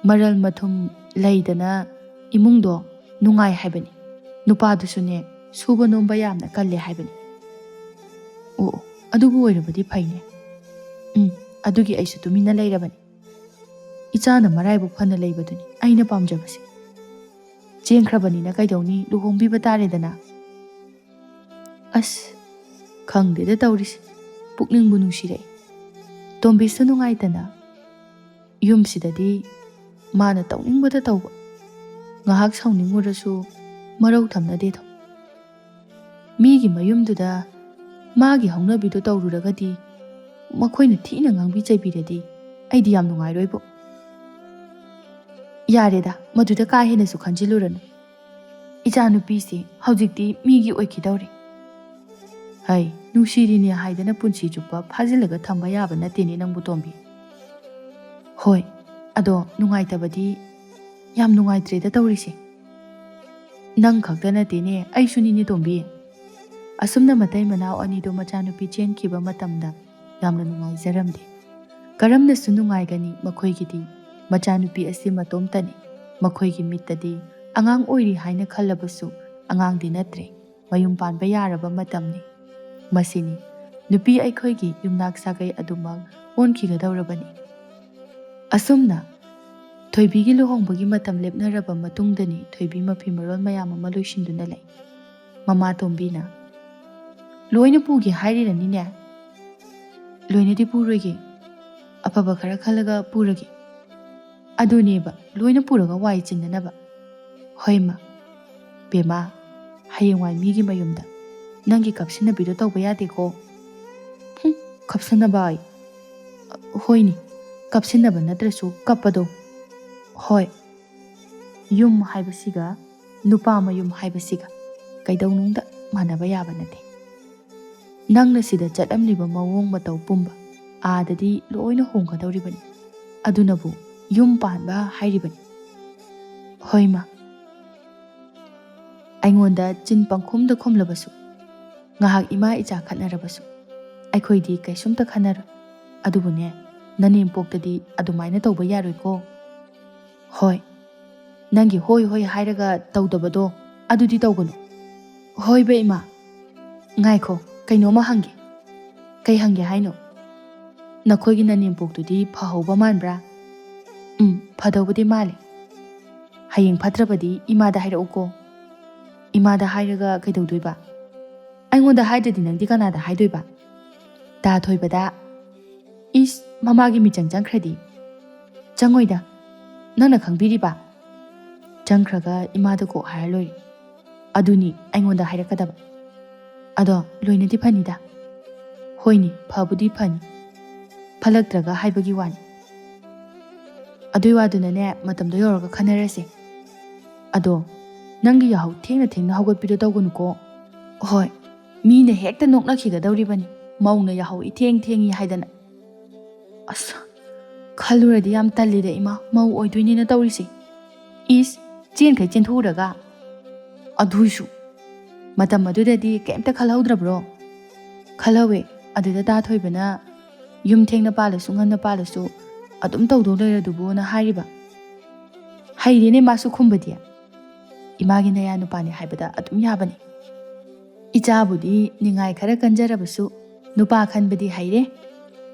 ꯃꯔꯜ ꯃꯊꯨꯝ ꯂꯩꯗꯅ ꯏꯃꯨꯡꯗꯣ ꯅꯨꯡꯉꯥꯏ ꯍꯥꯏꯕꯅꯤ꯫ ꯅꯨꯄꯥꯗꯨꯁꯨꯅꯦ, ꯁꯨꯕ ꯅꯣꯝꯕ ꯌꯥꯝꯅ ꯀꯜꯂꯦ ꯍꯥꯏꯕꯅꯤ꯫ ꯑꯣ, ꯑꯣ, ꯑꯗꯨꯕꯨ ꯑꯣꯏꯔꯕꯗꯤ ꯐꯩꯅꯦ꯫ ꯎꯝ, ꯑꯗꯨꯒꯤ ꯑꯩꯁꯨ ꯇꯨꯃꯤꯟꯅ ꯂꯩꯔꯕꯅꯤ꯫ ꯏꯆꯥꯅ ꯃꯔꯥꯏꯕꯛ ꯐꯅ ꯂꯩꯕꯗꯨꯅꯤ ꯑꯩꯅ ꯄꯥꯝꯖꯕꯁꯦ꯫ ꯆꯦꯟꯈ꯭ꯔꯕꯅꯤꯅ ꯀꯩꯗꯧꯅꯤ, ꯂꯨꯍꯣꯡꯕꯤꯕ ꯇꯥꯔꯦꯗꯅ꯫ ꯑꯁ, ꯈꯪꯗꯦꯗ ꯇꯧꯔꯤꯁꯦ꯫ ꯄꯨꯛꯅꯤꯡꯕꯨ ꯅꯨꯡꯁꯤꯔꯛꯏ꯫ ꯇꯣꯝꯕꯤꯁꯨ ꯅꯨꯡꯉꯥꯏꯇꯅ ꯌꯨꯝꯁꯤꯗꯗꯤ ꯃꯥꯅ ꯇꯧꯅꯤꯡꯕꯗ ꯇꯧꯕ꯫ ꯉꯥꯏꯍꯥꯛ ꯁꯥꯎꯅꯤꯡꯉꯨꯔꯁꯨ ꯃꯔꯧ ꯊꯝꯅꯗꯦꯗꯣ꯫ ꯃꯤꯒꯤ ꯃꯌꯨꯝꯗꯨꯗ ꯃꯥꯒꯤ ꯍꯧꯅꯕꯤꯗꯣ ꯇꯧꯔꯨꯔꯒꯗꯤ, ꯃꯈꯣꯏꯅ ꯊꯤꯅ ꯉꯥꯡꯕꯤ ꯆꯩꯕꯤꯔꯗꯤ ꯑꯩꯗꯤ ꯌꯥꯝ ꯅꯨꯡꯉꯥꯏꯔꯣꯏꯕꯣ꯫ ꯌꯥꯔꯦꯗ, ꯃꯗꯨꯗ ꯀꯥ ꯍꯦꯟꯅꯁꯨ ꯈꯟꯖꯤꯜꯂꯨꯔꯅꯨ꯫ ꯏꯆꯥꯅꯨꯄꯤꯁꯦ ꯍꯧꯖꯤꯛꯇꯤ ꯃꯤꯒꯤ ꯑꯣꯏꯈꯤꯗꯧꯔꯦ꯫ ꯍꯩ, ꯅꯨꯡꯁꯤꯔꯤꯅꯦ ꯍꯥꯏꯗꯅ ꯄꯨꯟꯁꯤ ꯆꯨꯞꯄ ꯐꯥꯖꯤꯜꯂꯒ ꯊꯝꯕ ꯌꯥꯕ ꯅꯠꯇꯦꯅꯦ ꯅꯪꯕꯨ, ꯇꯣꯝꯕꯤ꯫ ꯍꯣꯏ, ꯑꯗꯣ ꯅꯨꯡꯉꯥꯏꯇꯕꯗꯤ ꯌꯥꯝ ꯅꯨꯡꯉꯥꯏꯇ꯭ꯔꯦꯗ ꯇꯧꯔꯤꯁꯦ꯫ ꯅꯪ ꯈꯛꯇ ꯅꯠꯇꯦꯅꯦ, ꯑꯩꯁꯨꯅꯤꯅꯦ, ꯇꯣꯝꯕꯤ꯫ ꯑꯁꯨꯝꯅ ꯃꯇꯩ ꯃꯅꯥꯎ ꯑꯅꯤꯗꯣ ꯃꯆꯥꯅꯨꯄꯤ ꯆꯦꯟꯈꯤꯕ ꯃꯇꯝꯗ ꯌꯥꯝꯅ ꯅꯨꯡꯉꯥꯏꯖꯔꯝꯗꯦ꯫ ꯀꯔꯝꯅꯁꯨ ꯅꯨꯡꯉꯥꯏꯒꯅꯤ ꯃꯈꯣꯏꯒꯤꯗꯤ꯫ ꯃꯆꯥꯅꯨꯄꯤ ꯑꯁꯤ ꯃꯇꯣꯝꯇꯅꯤ꯫ ꯃꯈꯣꯏꯒꯤ ꯃꯤꯠꯇꯗꯤ ꯑꯉꯥꯡ ꯑꯣꯏꯔꯤ ꯍꯥꯏꯅ ꯈꯜꯂꯕꯁꯨ ꯑꯉꯥꯡꯗꯤ ꯅꯠꯇ꯭ꯔꯦ꯫ ꯃꯌꯨꯝ ꯄꯥꯟꯕ ꯌꯥꯔꯕ ꯃꯇꯝꯅꯤ꯫ ꯃꯁꯤꯅꯤ ꯅꯨꯄꯤ ꯑꯩꯈꯣꯏꯒꯤ ꯌꯨꯝꯅꯥꯛ ꯁꯥꯒꯩ ꯑꯗꯨꯃꯛ ꯑꯣꯟꯈꯤꯒꯗꯧꯔꯕꯅꯤ꯫ ꯑꯁꯨꯝꯅ ꯊꯣꯏꯕꯤꯒꯤ ꯂꯨꯍꯣꯡꯕꯒꯤ ꯃꯇꯝ ꯂꯦꯞꯅꯔꯕ ꯃꯇꯨꯡꯗꯅꯤ ꯊꯣꯏꯕꯤ ꯃꯐꯤ ꯃꯔꯣꯜ ꯃꯌꯥꯝ ꯑꯃ ꯂꯣꯏꯁꯤꯟꯗꯨꯅ ꯂꯩ꯫ ꯃꯃꯥ ꯇꯣꯝꯕꯤꯅ, "ꯂꯣꯏꯅ ꯄꯨꯒꯦ ꯍꯥꯏꯔꯤꯔꯅꯤꯅꯦ?" "ꯂꯣꯏꯅꯗꯤ ꯄꯨꯔꯣꯏꯒꯦ꯫ ꯑꯐꯕ ꯈꯔ ꯈꯜꯂꯒ ꯄꯨꯔꯒꯦ꯫ ꯑꯗꯨꯅꯦꯕ, ꯂꯣꯏꯅ ꯄꯨꯔꯒ ꯋꯥꯏ ꯆꯤꯟꯅꯅꯕ꯫" "ꯍꯣꯏ ꯃꯥ꯫ ꯕꯦꯝꯃ, ꯍꯌꯦꯡꯋꯥꯏ ꯃꯤꯒꯤ ꯃꯌꯨꯝꯗ ꯅꯪꯒꯤ ꯀꯞꯁꯤꯟꯅꯕꯤꯗꯣ ꯇꯧꯕ ꯌꯥꯗꯦꯀꯣ꯫" "ꯍꯨꯝ, ꯀꯞꯁꯤꯟꯅꯕ ꯑꯩ?" "ꯍꯣꯏꯅꯦ, ꯀꯞꯁꯤꯟꯅꯕ ꯅꯠꯇ꯭ꯔꯁꯨ ꯀꯞꯄꯗꯣ꯫" "ꯍꯣꯏ, ꯌꯨꯝ ꯍꯥꯏꯕꯁꯤꯒ ꯅꯨꯄꯥ ꯃꯌꯨꯝ ꯍꯥꯏꯕꯁꯤꯒ ꯀꯩꯗꯧꯅꯨꯡꯗ ꯃꯥꯟꯅꯕ ꯌꯥꯕ ꯅꯠꯇꯦ꯫ ꯅꯪꯅ ꯁꯤꯗ ꯆꯠꯂꯝꯂꯤꯕ ꯃꯑꯣꯡ ꯃꯇꯧ ꯄꯨꯝꯕ ꯑꯥꯗꯗꯤ ꯂꯣꯏꯅ ꯍꯣꯡꯒꯗꯧꯔꯤꯕꯅꯤ꯫ ꯑꯗꯨꯅꯕꯨ ꯌꯨꯝ ꯄꯥꯟꯕ ꯍꯥꯏꯔꯤꯕꯅꯤ꯫" "ꯍꯣꯏ ꯃꯥ꯫" ꯑꯩꯉꯣꯟꯗ ꯆꯤꯟ ꯄꯪꯈꯨꯝꯗ ꯈꯨꯝꯂꯕꯁꯨ, ꯉꯥꯏꯍꯥꯛ ꯏꯃꯥ ꯏꯆꯥ ꯈꯠꯅꯔꯕꯁꯨ, ꯑꯩꯈꯣꯏꯗꯤ ꯀꯩꯁꯨꯝꯇ ꯈꯟꯅꯔꯣꯏ꯫ ꯑꯗꯨꯕꯨꯅꯦ, ꯅꯅꯦꯝꯄꯣꯛꯇꯗꯤ ꯑꯗꯨꯃꯥꯏꯅ ꯇꯧꯕ ꯌꯥꯔꯣꯏꯀꯣ꯫ "ꯍꯣꯏ, ꯅꯪꯒꯤ ꯍꯣꯏ ꯍꯣꯏ ꯍꯥꯏꯔꯒ ꯇꯧꯗꯕꯗꯣ ꯑꯗꯨꯗꯤ ꯇꯧꯒꯅꯨ꯫" "ꯍꯣꯏꯕ ꯏꯃꯥ꯫ ꯉꯥꯏꯈꯣ, ꯀꯩꯅꯣꯝꯃ ꯍꯪꯒꯦ꯫" "ꯀꯩ ꯍꯪꯒꯦ ꯍꯥꯏꯅꯣ?" "ꯅꯈꯣꯏꯒꯤ ꯅꯅꯦꯝꯄꯣꯛꯇꯨꯗꯤ ꯐꯍꯧꯕ ꯃꯥꯟꯕ꯭ꯔꯥ?" "ꯎꯝ, ꯐꯗꯧꯕꯗꯤ ꯃꯥꯜꯂꯦ꯫" "ꯍꯌꯦꯡ ꯐꯠꯇ꯭ꯔꯕꯗꯤ ꯏꯃꯥꯗ ꯍꯥꯏꯔꯛꯎꯀꯣ꯫" "ꯏꯃꯥꯗ ꯍꯥꯏꯔꯒ ꯀꯩꯗꯧꯗꯣꯏꯕ?" "ꯑꯩꯉꯣꯟꯗ ꯍꯥꯏꯗ꯭ꯔꯗꯤ ꯅꯪꯗꯤ ꯀꯅꯥꯗ ꯍꯥꯏꯗꯣꯏꯕ?" "ꯗꯥ ꯊꯣꯏꯕꯗ꯫" "ꯏꯁ, ꯃꯃꯥꯒꯤ ꯃꯤꯆꯪ ꯆꯪꯈ꯭ꯔꯗꯤ?" "ꯆꯪꯉꯣꯏꯗ, ꯅꯪꯅ ꯈꯪꯕꯤꯔꯤꯕ?" "ꯆꯪꯈ꯭ꯔꯒ ꯏꯃꯥꯗ ꯀꯣꯛ ꯍꯥꯏꯔ ꯂꯣꯏꯔꯦ꯫" "ꯑꯗꯨꯅꯤ ꯑꯩꯉꯣꯟꯗ ꯍꯥꯏꯔꯛꯀꯗꯕ꯫" "ꯑꯗꯣ ꯂꯣꯏꯅꯗꯤ ꯐꯅꯤꯗ꯫" "ꯍꯣꯏꯅꯦ, ꯐꯕꯨꯗꯤ ꯐꯅꯤ, ꯐꯠꯂꯛꯇ꯭ꯔꯒ ꯍꯥꯏꯕꯒꯤ ꯋꯥꯅꯤ꯫" "ꯑꯗꯨꯏ ꯋꯥꯗꯨꯅꯅꯦ, ꯃꯇꯝꯗꯣ ꯌꯧꯔꯒ ꯈꯟꯅꯔꯁꯦ꯫ ꯑꯗꯣ ꯅꯪꯒꯤ ꯌꯥꯍꯧ ꯊꯦꯡꯅ ꯊꯦꯡꯅ ꯍꯧꯒꯠꯄꯤꯗꯣ ꯇꯧꯒꯅꯨꯀꯣ꯫" "ꯍꯣꯏ, ꯃꯤꯅ ꯍꯦꯛꯇ ꯅꯣꯛꯅꯈꯤꯒꯗꯧꯔꯤꯕꯅꯤ, ꯃꯧꯅ ꯌꯥꯍꯧ ꯏꯊꯦꯡ ꯊꯦꯡꯉꯤ ꯍꯥꯏꯗꯅ꯫" "ꯑꯁ, ꯈꯜꯂꯨꯔꯗꯤ ꯌꯥꯝ ꯇꯜꯂꯤꯗ ꯏꯃꯥ, ꯃꯧ ꯑꯣꯏꯗꯣꯏꯅꯤꯅ ꯇꯧꯔꯤꯁꯦ꯫" "ꯏꯁ, ꯆꯦꯟꯈꯩ ꯆꯦꯟꯊꯣꯛꯎꯔꯒ?" "ꯑꯗꯨꯏꯁꯨ, ꯃꯇꯝ ꯑꯗꯨꯗꯗꯤ ꯀꯩꯝꯇ ꯈꯜꯍꯧꯗ꯭ꯔꯕ꯭ꯔꯣ?" "ꯈꯜꯍꯧꯋꯦ꯫ ꯑꯗꯨꯗ ꯗꯥ ꯊꯣꯏꯕꯅ..." ꯌꯨꯝ ꯊꯦꯡꯅ ꯄꯥꯜꯂꯁꯨ ꯉꯟꯅ ꯄꯥꯜꯂꯁꯨ ꯑꯗꯨꯝ ꯇꯧꯗꯧ ꯂꯩꯔꯗꯨꯕꯨꯅ ꯍꯥꯏꯔꯤꯕ꯫ ꯍꯩꯔꯦꯅꯦ ꯃꯥꯁꯨ ꯈꯨꯝꯕꯗꯤ꯫ ꯏꯃꯥꯒꯤ ꯅꯌꯥ ꯅꯨꯄꯥꯅꯤ ꯍꯥꯏꯕꯗ ꯑꯗꯨꯝ ꯌꯥꯕꯅꯤ꯫ ꯏꯆꯥꯕꯨꯗꯤ ꯅꯤꯡꯉꯥꯏ ꯈꯔ ꯀꯟꯖꯔꯕꯁꯨ ꯅꯨꯄꯥ ꯈꯟꯕꯗꯤ ꯍꯩꯔꯦ꯫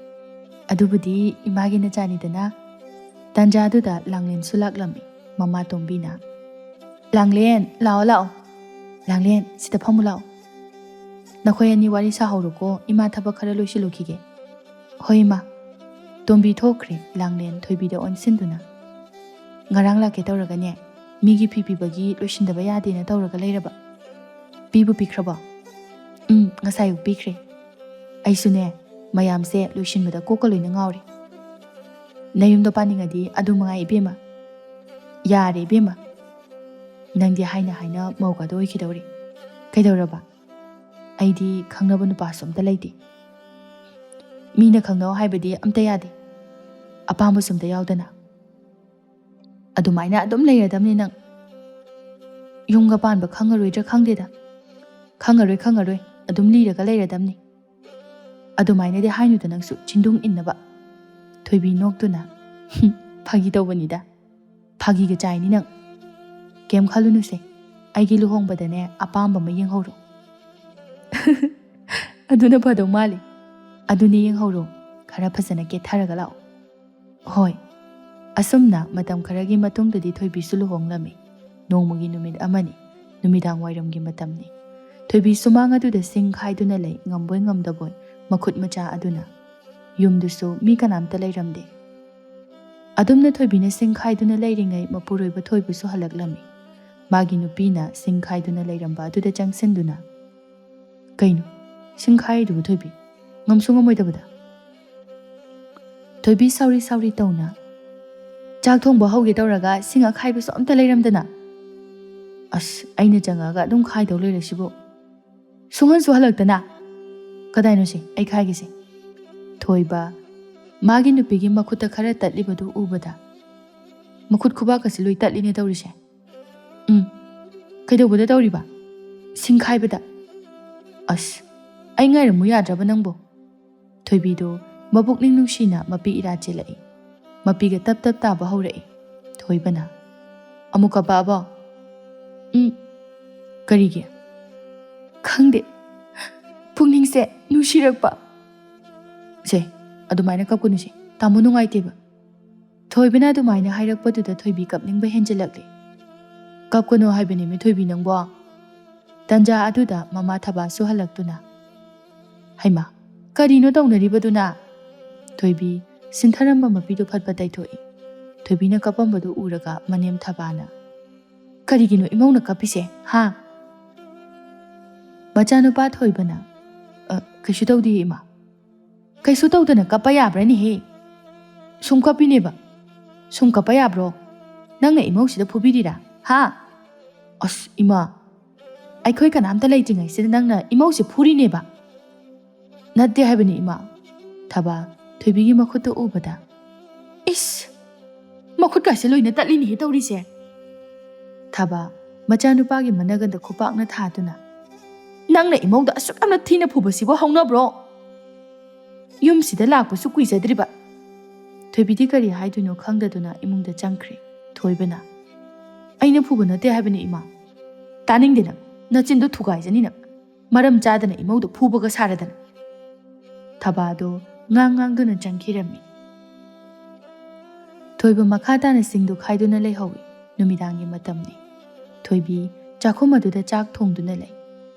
ꯑꯗꯨꯕꯨꯗꯤ ꯏꯃꯥꯒꯤ ꯅꯆꯥꯅꯤꯗꯅ꯫ ꯇꯥꯟꯖꯥꯗꯨꯗ ꯂꯥꯡꯂꯦꯟꯁꯨ ꯂꯥꯛꯂꯝꯃꯤ꯫ ꯃꯃꯥ ꯇꯣꯝꯕꯤꯅ, "ꯂꯥꯡꯂꯦꯟ, ꯂꯥꯛꯑꯣ, ꯂꯥꯛꯑꯣ꯫ ꯂꯥꯡꯂꯦꯟ, ꯁꯤꯗ ꯐꯝꯃꯨ ꯂꯥꯛꯑꯣ꯫ ꯅꯈꯣꯏ ꯑꯅꯤ ꯋꯥꯔꯤ ꯁꯥꯍꯧꯔꯣꯀꯣ, ꯏꯃꯥ ꯊꯕꯛ ꯈꯔ ꯂꯣꯏꯁꯤꯜꯂꯨꯈꯤꯒꯦ꯫" "ꯍꯣꯏ, ꯏꯃꯥ꯫" ꯇꯣꯝꯕꯤ ꯊꯣꯛꯈ꯭ꯔꯦ꯫ ꯂꯥꯡꯂꯦꯟ ꯊꯣꯏꯕꯤꯗ ꯑꯣꯟꯁꯤꯟꯗꯨꯅ, "ꯉꯔꯥꯡ ꯂꯥꯛꯀꯦ ꯇꯧꯔꯒꯅꯦ, ꯃꯤꯒꯤ ꯐꯤ ꯄꯤꯕꯒꯤ ꯂꯣꯏꯁꯤꯟꯗꯕ ꯌꯥꯗꯦꯅ ꯇꯧꯔꯒ ꯂꯩꯔꯕ꯫ ꯄꯤꯕꯨ ꯄꯤꯈ꯭ꯔꯕꯣ?" "ꯎꯝ, ꯉꯁꯥꯏ ꯑꯌꯨꯛ ꯄꯤꯈ꯭ꯔꯦ꯫ ꯑꯩꯁꯨꯅꯦ, ꯃꯌꯥꯝꯁꯦ ꯂꯣꯏꯁꯤꯟꯕꯗ ꯀꯣꯛꯀ ꯂꯣꯏꯅ ꯉꯥꯎꯔꯦ꯫ ꯅꯌꯨꯝꯗ ꯄꯥꯅꯤꯡꯉꯗꯤ ꯑꯗꯨ ꯃꯉꯥꯏ ꯏꯕꯦꯝꯃ꯫ ꯌꯥꯔꯦ ꯏꯕꯦꯝꯃ꯫ ꯅꯪꯗꯤ ꯍꯥꯏꯅ ꯍꯥꯏꯅ ꯃꯧꯒꯗꯣ ꯑꯣꯏꯈꯤꯗꯧꯔꯦ꯫ ꯀꯩꯗꯧꯔꯕ? ꯑꯩꯗꯤ ꯈꯪꯅꯕ ꯅꯨꯄꯥꯁꯨ ꯑꯝꯇ ꯂꯩꯇꯦ꯫ ꯃꯤꯅ ꯈꯪꯅꯧ ꯍꯥꯏꯕꯗꯤ ꯑꯝꯇ ꯌꯥꯗꯦ꯫ ꯑꯄꯥꯝꯕꯁꯨ ꯑꯝꯇ ꯌꯥꯎꯗꯅ꯫ ꯑꯗꯨꯃꯥꯏꯅ ꯑꯗꯨꯝ ꯂꯩꯔꯗꯝꯅꯤ ꯅꯪ꯫ ꯌꯨꯝꯒ ꯄꯥꯟꯕ ꯈꯪꯉꯔꯣꯏꯗ꯭ꯔꯥ ꯈꯪꯗꯦꯗ꯫ ꯈꯪꯉꯔꯣꯏ, ꯈꯪꯉꯔꯣꯏ꯫ ꯑꯗꯨꯝ ꯂꯤꯔꯒ ꯂꯩꯔꯗꯝꯅꯤ꯫ ꯑꯗꯨꯃꯥꯏꯅꯗꯤ ꯍꯥꯏꯅꯨꯗ ꯅꯪꯁꯨ, ꯆꯤꯟꯗꯨꯡ ꯏꯟꯅꯕ꯫" ꯊꯣꯏꯕꯤ ꯅꯣꯛꯇꯨꯅ, "ꯍꯨꯝ, ꯐꯥꯒꯤ ꯇꯧꯕꯅꯤꯗ꯫ ꯐꯥꯒꯤꯒ ꯆꯥꯏꯅꯤ ꯅꯪ꯫ ꯀꯩꯝ ꯈꯜꯂꯨꯅꯨꯁꯦ, ꯑꯩꯒꯤ ꯂꯨꯍꯣꯡꯕꯗꯅꯦ ꯑꯄꯥꯝꯕ ꯑꯃ ꯌꯦꯡꯍꯧꯔꯣ꯫" "ꯑꯗꯨꯅ ꯐꯗꯧ ꯃꯥꯜꯂꯤ꯫ ꯑꯗꯨꯅꯦ ꯌꯦꯡꯍꯧꯔꯣ, ꯈꯔ ꯐꯖꯅ ꯀꯦꯊꯔꯒ ꯂꯥꯛꯑꯣ꯫" ꯍꯣꯏ꯫ ꯑꯁꯨꯝꯅ ꯃꯇꯝ ꯈꯔꯒꯤ ꯃꯇꯨꯡꯗꯗꯤ ꯊꯣꯏꯕꯤꯁꯨ ꯂꯨꯍꯣꯡꯂꯝꯃꯤ꯫ ꯅꯣꯡꯃꯒꯤ ꯅꯨꯃꯤꯠ ꯑꯃꯅꯤ, ꯅꯨꯃꯤꯗꯥꯡ ꯋꯥꯏꯔꯝꯒꯤ ꯃꯇꯝꯅꯤ꯫ ꯊꯣꯏꯕꯤ ꯁꯨꯃꯥꯡ ꯑꯗꯨꯗ ꯁꯤꯡ ꯈꯥꯏꯗꯨꯅ ꯂꯩ, ꯉꯝꯕꯣꯏ ꯉꯝꯗꯕꯣꯏ, ꯃꯈꯨꯠ ꯃꯆꯥ ꯑꯗꯨꯅ꯫ ꯌꯨꯝꯗꯨꯁꯨ ꯃꯤ ꯀꯅꯥꯝꯇ ꯂꯩꯔꯝꯗꯦ꯫ ꯑꯗꯨꯝꯅ ꯊꯣꯏꯕꯤꯅ ꯁꯤꯡ ꯈꯥꯏꯗꯨꯅ ꯂꯩꯔꯤꯉꯩ ꯃꯄꯨꯔꯣꯏꯕ ꯊꯣꯏꯕꯁꯨ ꯍꯜꯂꯛꯂꯝꯃꯤ꯫ ꯃꯥꯒꯤ ꯅꯨꯄꯤꯅ ꯁꯤꯡ ꯈꯥꯏꯗꯨꯅ ꯂꯩꯔꯝꯕ ꯑꯗꯨꯗ ꯆꯪꯁꯤꯟꯗꯨꯅ, "ꯀꯩꯅꯣ ꯁꯤꯡ ꯈꯥꯏꯔꯤꯗꯨꯕꯨ ꯊꯣꯏꯕꯤ? ꯉꯝꯁꯨ ꯉꯝꯃꯣꯏꯗꯕꯗ?" ꯊꯣꯏꯕꯤ ꯁꯥꯎꯔꯤ ꯁꯥꯎꯔꯤ ꯇꯧꯅ, "ꯆꯥꯛ ꯊꯣꯡꯕ ꯍꯧꯒꯦ ꯇꯧꯔꯒ ꯁꯤꯡ ꯑꯈꯥꯏꯕꯁꯨ ꯑꯝꯇ ꯂꯩꯔꯝꯗꯅ꯫ ꯑꯁ, ꯑꯩꯅ ꯆꯪꯉꯛꯑꯒ ꯑꯗꯨꯝ ꯈꯥꯏꯗꯧ ꯂꯩꯔꯁꯤꯕꯨ꯫ ꯁꯨꯡꯍꯟꯁꯨ ꯍꯜꯂꯛꯇꯅ꯫ ꯀꯗꯥꯏꯅꯣꯁꯦ ꯑꯩ ꯈꯥꯏꯒꯦꯁꯦ꯫" ꯊꯣꯏꯕ ꯃꯥꯒꯤ ꯅꯨꯄꯤꯒꯤ ꯃꯈꯨꯠꯇ ꯈꯔ ꯇꯠꯂꯤꯕꯗꯨ ꯎꯕꯗ, "ꯃꯈꯨꯠ ꯈꯨꯕꯥꯛꯀꯁꯤ ꯂꯣꯏ ꯇꯠꯂꯤꯅꯦ ꯇꯧꯔꯤꯁꯦ꯫" "ꯎꯝ, ꯀꯩꯗꯧꯕꯗ ꯇꯧꯔꯤꯕ?" "ꯁꯤꯡ ꯈꯥꯏꯕꯗ꯫" "ꯑꯁ, ꯑꯩ ꯉꯥꯏꯔꯝꯃꯨ ꯌꯥꯗ꯭ꯔꯕ ꯅꯪꯕꯣ?" ꯊꯣꯏꯕꯤꯗꯣ ꯃꯄꯨꯛꯅꯤꯡ ꯅꯨꯡꯁꯤꯅ ꯃꯄꯤ ꯏꯔꯥ ꯆꯦꯜꯂꯛꯏ꯫ ꯃꯄꯤꯒ ꯇꯞ ꯇꯞ ꯇꯥꯕ ꯍꯧꯔꯛꯏ꯫ ꯊꯣꯏꯕꯅ, "ꯑꯃꯨꯛ ꯀꯞꯄꯛꯑꯕꯣ?" "ꯎꯝ꯫ ꯀꯔꯤꯒꯤ?" "ꯈꯪꯗꯦ꯫ ꯄꯨꯛꯅꯤꯡꯁꯦ ꯅꯨꯡꯁꯤꯔꯛꯄ꯫" "ꯁꯦ, ꯑꯗꯨꯃꯥꯏꯅ ꯀꯞꯀꯅꯨꯁꯦ꯫ ꯇꯥꯃꯣ ꯅꯨꯡꯉꯥꯏꯇꯦꯕ꯫" ꯊꯣꯏꯕꯅ ꯑꯗꯨꯃꯥꯏꯅ ꯍꯥꯏꯔꯛꯄꯗꯨꯗ ꯊꯣꯏꯕꯤ ꯀꯞꯅꯤꯡꯕ ꯍꯦꯟꯖꯤꯜꯂꯛꯂꯦ꯫ "ꯀꯞꯀꯅꯣ ꯍꯥꯏꯕꯅꯦꯃꯤ ꯊꯣꯏꯕꯤ ꯅꯪꯕꯣ꯫" ꯇꯟꯖꯥ ꯑꯗꯨꯗ ꯃꯃꯥ ꯊꯕꯥꯁꯨ ꯍꯜꯂꯛꯇꯨꯅ, "ꯍꯩꯃꯥ, ꯀꯔꯤꯅꯣ ꯇꯧꯅꯔꯤꯕꯗꯨꯅ?" ꯊꯣꯏꯕꯤ ꯁꯤꯟꯊꯔꯝꯕ ꯃꯄꯤꯗꯨ ꯐꯠ ꯐꯠ ꯇꯩꯊꯣꯛꯏ꯫ ꯊꯣꯏꯕꯤꯅ ꯀꯞꯄꯝꯕꯗꯨ ꯎꯔꯒ ꯃꯅꯦꯝ ꯊꯕꯥꯅ, "ꯀꯔꯤꯒꯤꯅꯣ ꯏꯃꯧꯅ ꯀꯞꯄꯤꯁꯦ, ꯍꯥ?" ꯃꯆꯥꯅꯨꯄꯥ ꯊꯣꯏꯕꯅ, "ꯑ, ꯀꯩꯁꯨ ꯇꯧꯗꯤꯌꯦ ꯏꯃꯥ꯫" "ꯀꯩꯁꯨ ꯇꯧꯗꯅ ꯀꯞꯄ ꯌꯥꯕ꯭ꯔꯅꯦꯍꯦ? ꯁꯨꯝ ꯀꯞꯄꯤꯅꯦꯕ꯫ ꯁꯨꯝ ꯀꯞꯄ ꯌꯥꯕ꯭ꯔꯣ? ꯅꯪꯅ ꯏꯃꯧꯁꯤꯗ ꯐꯨꯕꯤꯔꯤꯔꯥ? ꯍꯥ?" "ꯑꯁ ꯏꯃꯥ, ꯑꯩꯈꯣꯏ ꯀꯅꯥꯝꯇ ꯂꯩꯇ꯭ꯔꯤꯉꯩꯁꯤꯗ ꯅꯪꯅ ꯏꯃꯧꯁꯦ ꯐꯨꯔꯤꯅꯦꯕ?" "ꯅꯠꯇꯦ ꯍꯥꯏꯕꯅꯤ ꯏꯃꯥ꯫" ꯊꯕꯥ ꯊꯣꯏꯕꯤꯒꯤ ꯃꯈꯨꯠꯇ ꯎꯕꯗ, "ꯏꯁ! ꯃꯈꯨꯠꯀꯥꯁꯦ ꯂꯣꯏꯅ ꯇꯠꯂꯤꯅꯦꯍꯦ ꯇꯧꯔꯤꯁꯦ꯫" ꯊꯕꯥ ꯃꯆꯥꯅꯨꯄꯥꯒꯤ ꯃꯅꯒꯟꯗ ꯈꯨꯄꯥꯛꯅ ꯊꯥꯗꯨꯅ, "ꯅꯪꯅ ꯏꯃꯧꯗ ꯑꯁꯨꯛ ꯌꯥꯝꯅ ꯊꯤꯅ ꯐꯨꯕꯁꯤꯕꯨ ꯍꯧꯅꯕ꯭ꯔꯣ? ꯌꯨꯝꯁꯤꯗ ꯂꯥꯛꯄꯁꯨ ꯀꯨꯏꯖꯗ꯭ꯔꯤꯕ꯫" ꯊꯣꯏꯕꯤꯗꯤ ꯀꯔꯤ ꯍꯥꯏꯗꯣꯏꯅꯣ ꯈꯪꯗꯗꯨꯅ ꯏꯃꯨꯡꯗ ꯆꯪꯈ꯭ꯔꯦ꯫ ꯊꯣꯏꯕꯅ, "ꯑꯩꯅ ꯐꯨꯕ ꯅꯠꯇꯦ ꯍꯥꯏꯕꯅꯤ ꯏꯃꯥ꯫" "ꯇꯥꯅꯤꯡꯗꯦ ꯅꯪ꯫ ꯅꯆꯤꯟꯗꯣ ꯊꯨꯒꯥꯏꯖꯅꯤ ꯅꯪ꯫ ꯃꯔꯝ ꯆꯥꯗꯅ ꯏꯃꯧꯗ ꯐꯨꯕꯒ ꯁꯥꯔꯗꯅ꯫" ꯊꯕꯥꯗꯣ ꯉꯥꯡ ꯉꯥꯡꯗꯨꯅ ꯆꯪꯈꯤꯔꯝꯃꯤ꯫ ꯊꯣꯏꯕ ꯃꯈꯥ ꯇꯥꯅ ꯁꯤꯡꯗꯨ ꯈꯥꯏꯗꯨꯅ ꯂꯩꯍꯧꯏ꯫ ꯅꯨꯃꯤꯗꯥꯡꯒꯤ ꯃꯇꯝꯅꯤ꯫ ꯊꯣꯏꯕꯤ ꯆꯥꯛꯈꯨꯝ ꯑꯗꯨꯗ ꯆꯥꯛ ꯊꯣꯡꯗꯨꯅ ꯂꯩ꯫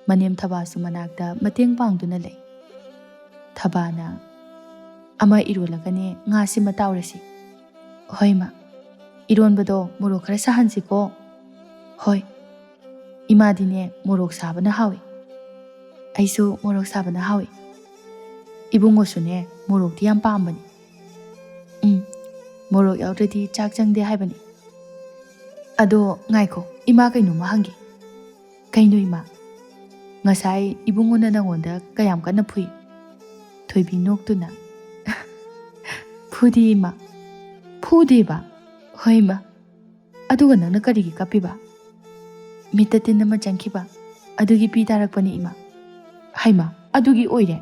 ꯃꯅꯦꯝ ꯊꯕꯥꯁꯨ ꯃꯅꯥꯛꯇ ꯃꯇꯦꯡ ꯄꯥꯡꯗꯨꯅ ꯂꯩ꯫ ꯊꯕꯥꯅ, "ꯑꯃ ꯏꯔꯣꯜꯂꯒꯅꯦ ꯉꯥꯁꯤꯃ ꯇꯥꯎꯔꯁꯤ꯫" "ꯍꯣꯏ ꯃꯥ꯫ ꯏꯔꯣꯟꯕꯗꯣ ꯃꯣꯔꯣꯛ ꯈꯔ ꯁꯥꯍꯟꯁꯤꯀꯣ꯫" "ꯍꯣꯏ꯫ ꯏꯃꯥꯗꯤꯅꯦ ꯃꯣꯔꯣꯛ ꯁꯥꯕꯅ ꯍꯥꯎꯏ꯫" "ꯑꯩꯁꯨ ꯃꯣꯔꯣꯛ ꯁꯥꯕꯅ ꯍꯥꯎꯏ꯫" "ꯏꯕꯨꯡꯉꯣꯁꯨꯅꯦ ꯃꯣꯔꯣꯛꯇꯤ ꯌꯥꯝ ꯄꯥꯝꯕꯅꯤ꯫" "ꯎꯝ, ꯃꯣꯔꯣꯛ ꯌꯥꯎꯗ꯭ꯔꯗꯤ ꯆꯥꯛ ꯆꯪꯗꯦ ꯍꯥꯏꯕꯅꯤ꯫ ꯑꯗꯣ ꯉꯥꯏꯈꯣ, ꯏꯃꯥ ꯀꯩꯅꯣꯝꯃ ꯍꯪꯒꯦ꯫" "ꯀꯩꯅꯣ ꯏꯃꯥ?" "ꯉꯁꯥꯏ ꯏꯕꯨꯡꯉꯣꯅ ꯅꯪꯉꯣꯟꯗ ꯀꯌꯥꯝ ꯀꯟꯅ ꯐꯨꯏ?" ꯊꯣꯏꯕꯤ ꯅꯣꯛꯇꯨꯅ, "ꯐꯨꯗꯦ ꯏꯃꯥ꯫" "ꯐꯨꯗꯦꯕ?" "ꯍꯣꯏ ꯏꯃꯥ꯫" "ꯑꯗꯨꯒ ꯅꯪꯅ ꯀꯔꯤꯒꯤ ꯀꯞꯄꯤꯕ?" "ꯃꯤꯠꯇ ꯇꯤꯟ ꯑꯃ ꯆꯪꯈꯤꯕ, ꯑꯗꯨꯒꯤ ꯄꯤ ꯇꯥꯔꯛꯄꯅꯤ ꯏꯃꯥ꯫" "ꯍꯩꯃꯥ, ꯑꯗꯨꯒꯤ ꯑꯣꯏꯔꯦ?"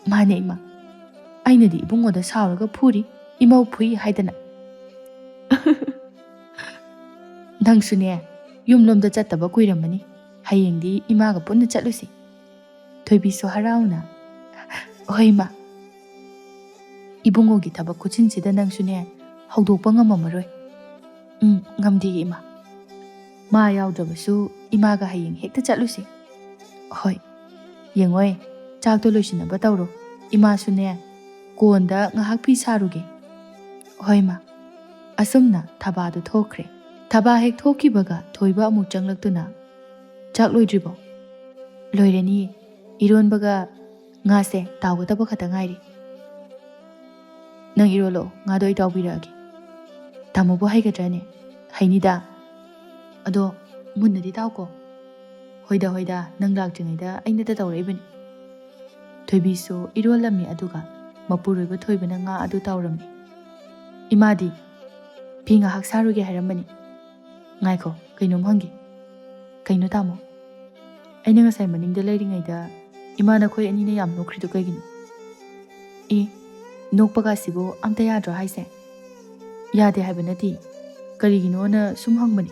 "ꯃꯥꯅꯦ ꯏꯃꯥ꯫" ꯑꯩꯅꯗꯤ ꯏꯕꯨꯡꯉꯣꯗ ꯁꯥꯎꯔꯒ ꯐꯨꯔꯤ, ꯏꯃꯧ ꯐꯨꯏ ꯍꯥꯏꯗꯅ꯫ "ꯅꯪꯁꯨꯅꯦ, ꯌꯨꯝꯂꯣꯝꯗ ꯆꯠꯇꯕ ꯀꯨꯏꯔꯝꯃꯅꯤ꯫ ꯍꯌꯦꯡꯗꯤ ꯏꯃꯥꯒ ꯄꯨꯟꯅ ꯆꯠꯂꯨꯁꯤ꯫" ꯊꯣꯏꯕꯤꯁꯨ ꯍꯔꯥꯎꯅ, "ꯍꯣꯏ, ꯏꯃꯥ꯫ ꯏꯕꯨꯡꯉꯣꯒꯤ ꯊꯕꯛ ꯈꯨꯠꯁꯤꯟꯁꯤꯗ ꯅꯪꯁꯨꯅꯦ, ꯍꯧꯗꯣꯛꯄ ꯉꯝꯃꯝꯃꯔꯣꯏ꯫" "ꯎꯝ, ꯉꯝꯗꯦ, ꯏꯃꯥ꯫ ꯃꯥ ꯌꯥꯎꯗ꯭ꯔꯕꯁꯨ ꯏꯃꯥꯒ ꯍꯌꯦꯡ ꯍꯦꯛꯇ ꯆꯠꯂꯨꯁꯤ꯫" "ꯍꯣꯏ꯫ ꯌꯦꯡꯉꯣꯏ, ꯆꯥꯛꯇꯣ ꯂꯣꯏꯁꯤꯟꯅꯕ ꯇꯧꯔꯣ꯫ ꯏꯃꯥꯁꯨꯅꯦ, ꯀꯣꯟꯗ ꯉꯥꯏꯍꯥꯛ ꯐꯤ ꯁꯥꯔꯨꯒꯦ꯫" "ꯍꯣꯏ, ꯃꯥ꯫" ꯑꯁꯨꯝꯅ ꯊꯕꯥꯗꯨ ꯊꯣꯛꯈ꯭ꯔꯦ꯫ ꯊꯕꯥ ꯍꯦꯛ ꯊꯣꯛꯈꯤꯕꯒ ꯊꯣꯏꯕ ꯑꯃꯨꯛ ꯆꯪꯂꯛꯇꯨꯅ, "ꯆꯥꯛ ꯂꯣꯏꯗ꯭ꯔꯤꯕꯣ?" "ꯂꯣꯏꯔꯅꯤꯌꯦ꯫ ꯏꯔꯣꯟꯕꯒ ꯉꯥꯁꯦ ꯇꯥꯎꯒꯗꯕ ꯈꯛꯇ ꯉꯥꯏꯔꯤ꯫" "ꯅꯪ ꯏꯔꯣꯜꯂꯛꯑꯣ, ꯉꯥꯗꯣ ꯑꯩ ꯇꯥꯎꯕꯤꯔꯛꯑꯒꯦ꯫" "ꯇꯥꯃꯣꯕꯨ ꯍꯩꯒꯗ꯭ꯔꯅꯦ?" "ꯍꯩꯅꯤꯗ꯫ ꯑꯗꯣ ꯃꯨꯟꯅꯗꯤ ꯇꯥꯎꯀꯣ꯫" "ꯍꯣꯏꯗ, ꯍꯣꯏꯗ, ꯅꯪ ꯂꯥꯛꯇ꯭ꯔꯤꯉꯩꯗ ꯑꯩꯅꯗ ꯇꯧꯔꯛꯏꯕꯅꯤ꯫" ꯊꯣꯏꯕꯤꯁꯨ ꯏꯔꯣꯜꯂꯝꯃꯤ, ꯑꯗꯨꯒ ꯃꯄꯨꯔꯣꯏꯕ ꯊꯣꯏꯕꯅ ꯉꯥ ꯑꯗꯨ ꯇꯥꯎꯔꯝꯃꯤ꯫ ꯏꯃꯥꯗꯤ ꯐꯤ ꯉꯥꯏꯍꯥꯛ ꯁꯥꯔꯨꯒꯦ ꯍꯥꯏꯔꯝꯕꯅꯤ꯫ ꯉꯥꯏꯈꯣ, ꯀꯩꯅꯣꯝ ꯍꯪꯒꯦ꯫ "ꯀꯩꯅꯣ, ꯇꯥꯃꯣ?" "ꯑꯩꯅ ꯉꯁꯥꯏ ꯃꯅꯤꯡꯗ ꯂꯩꯔꯤꯉꯩꯗ ꯏꯃꯥ ꯅꯈꯣꯏ ꯑꯅꯤꯅ ꯌꯥꯝ ꯅꯣꯛꯈ꯭ꯔꯤꯗꯨ ꯀꯩꯒꯤꯅꯣ?" "ꯑꯦ, ꯅꯣꯛꯄꯒꯁꯤꯕꯨ ꯑꯝꯇ ꯌꯥꯗ꯭ꯔꯣ ꯍꯥꯏꯁꯦ?" "ꯌꯥꯗꯦ ꯍꯥꯏꯕ ꯅꯠꯇꯦ꯫ ꯀꯔꯤꯒꯤꯅꯣꯅ ꯁꯨꯝ ꯍꯪꯕꯅꯤ꯫"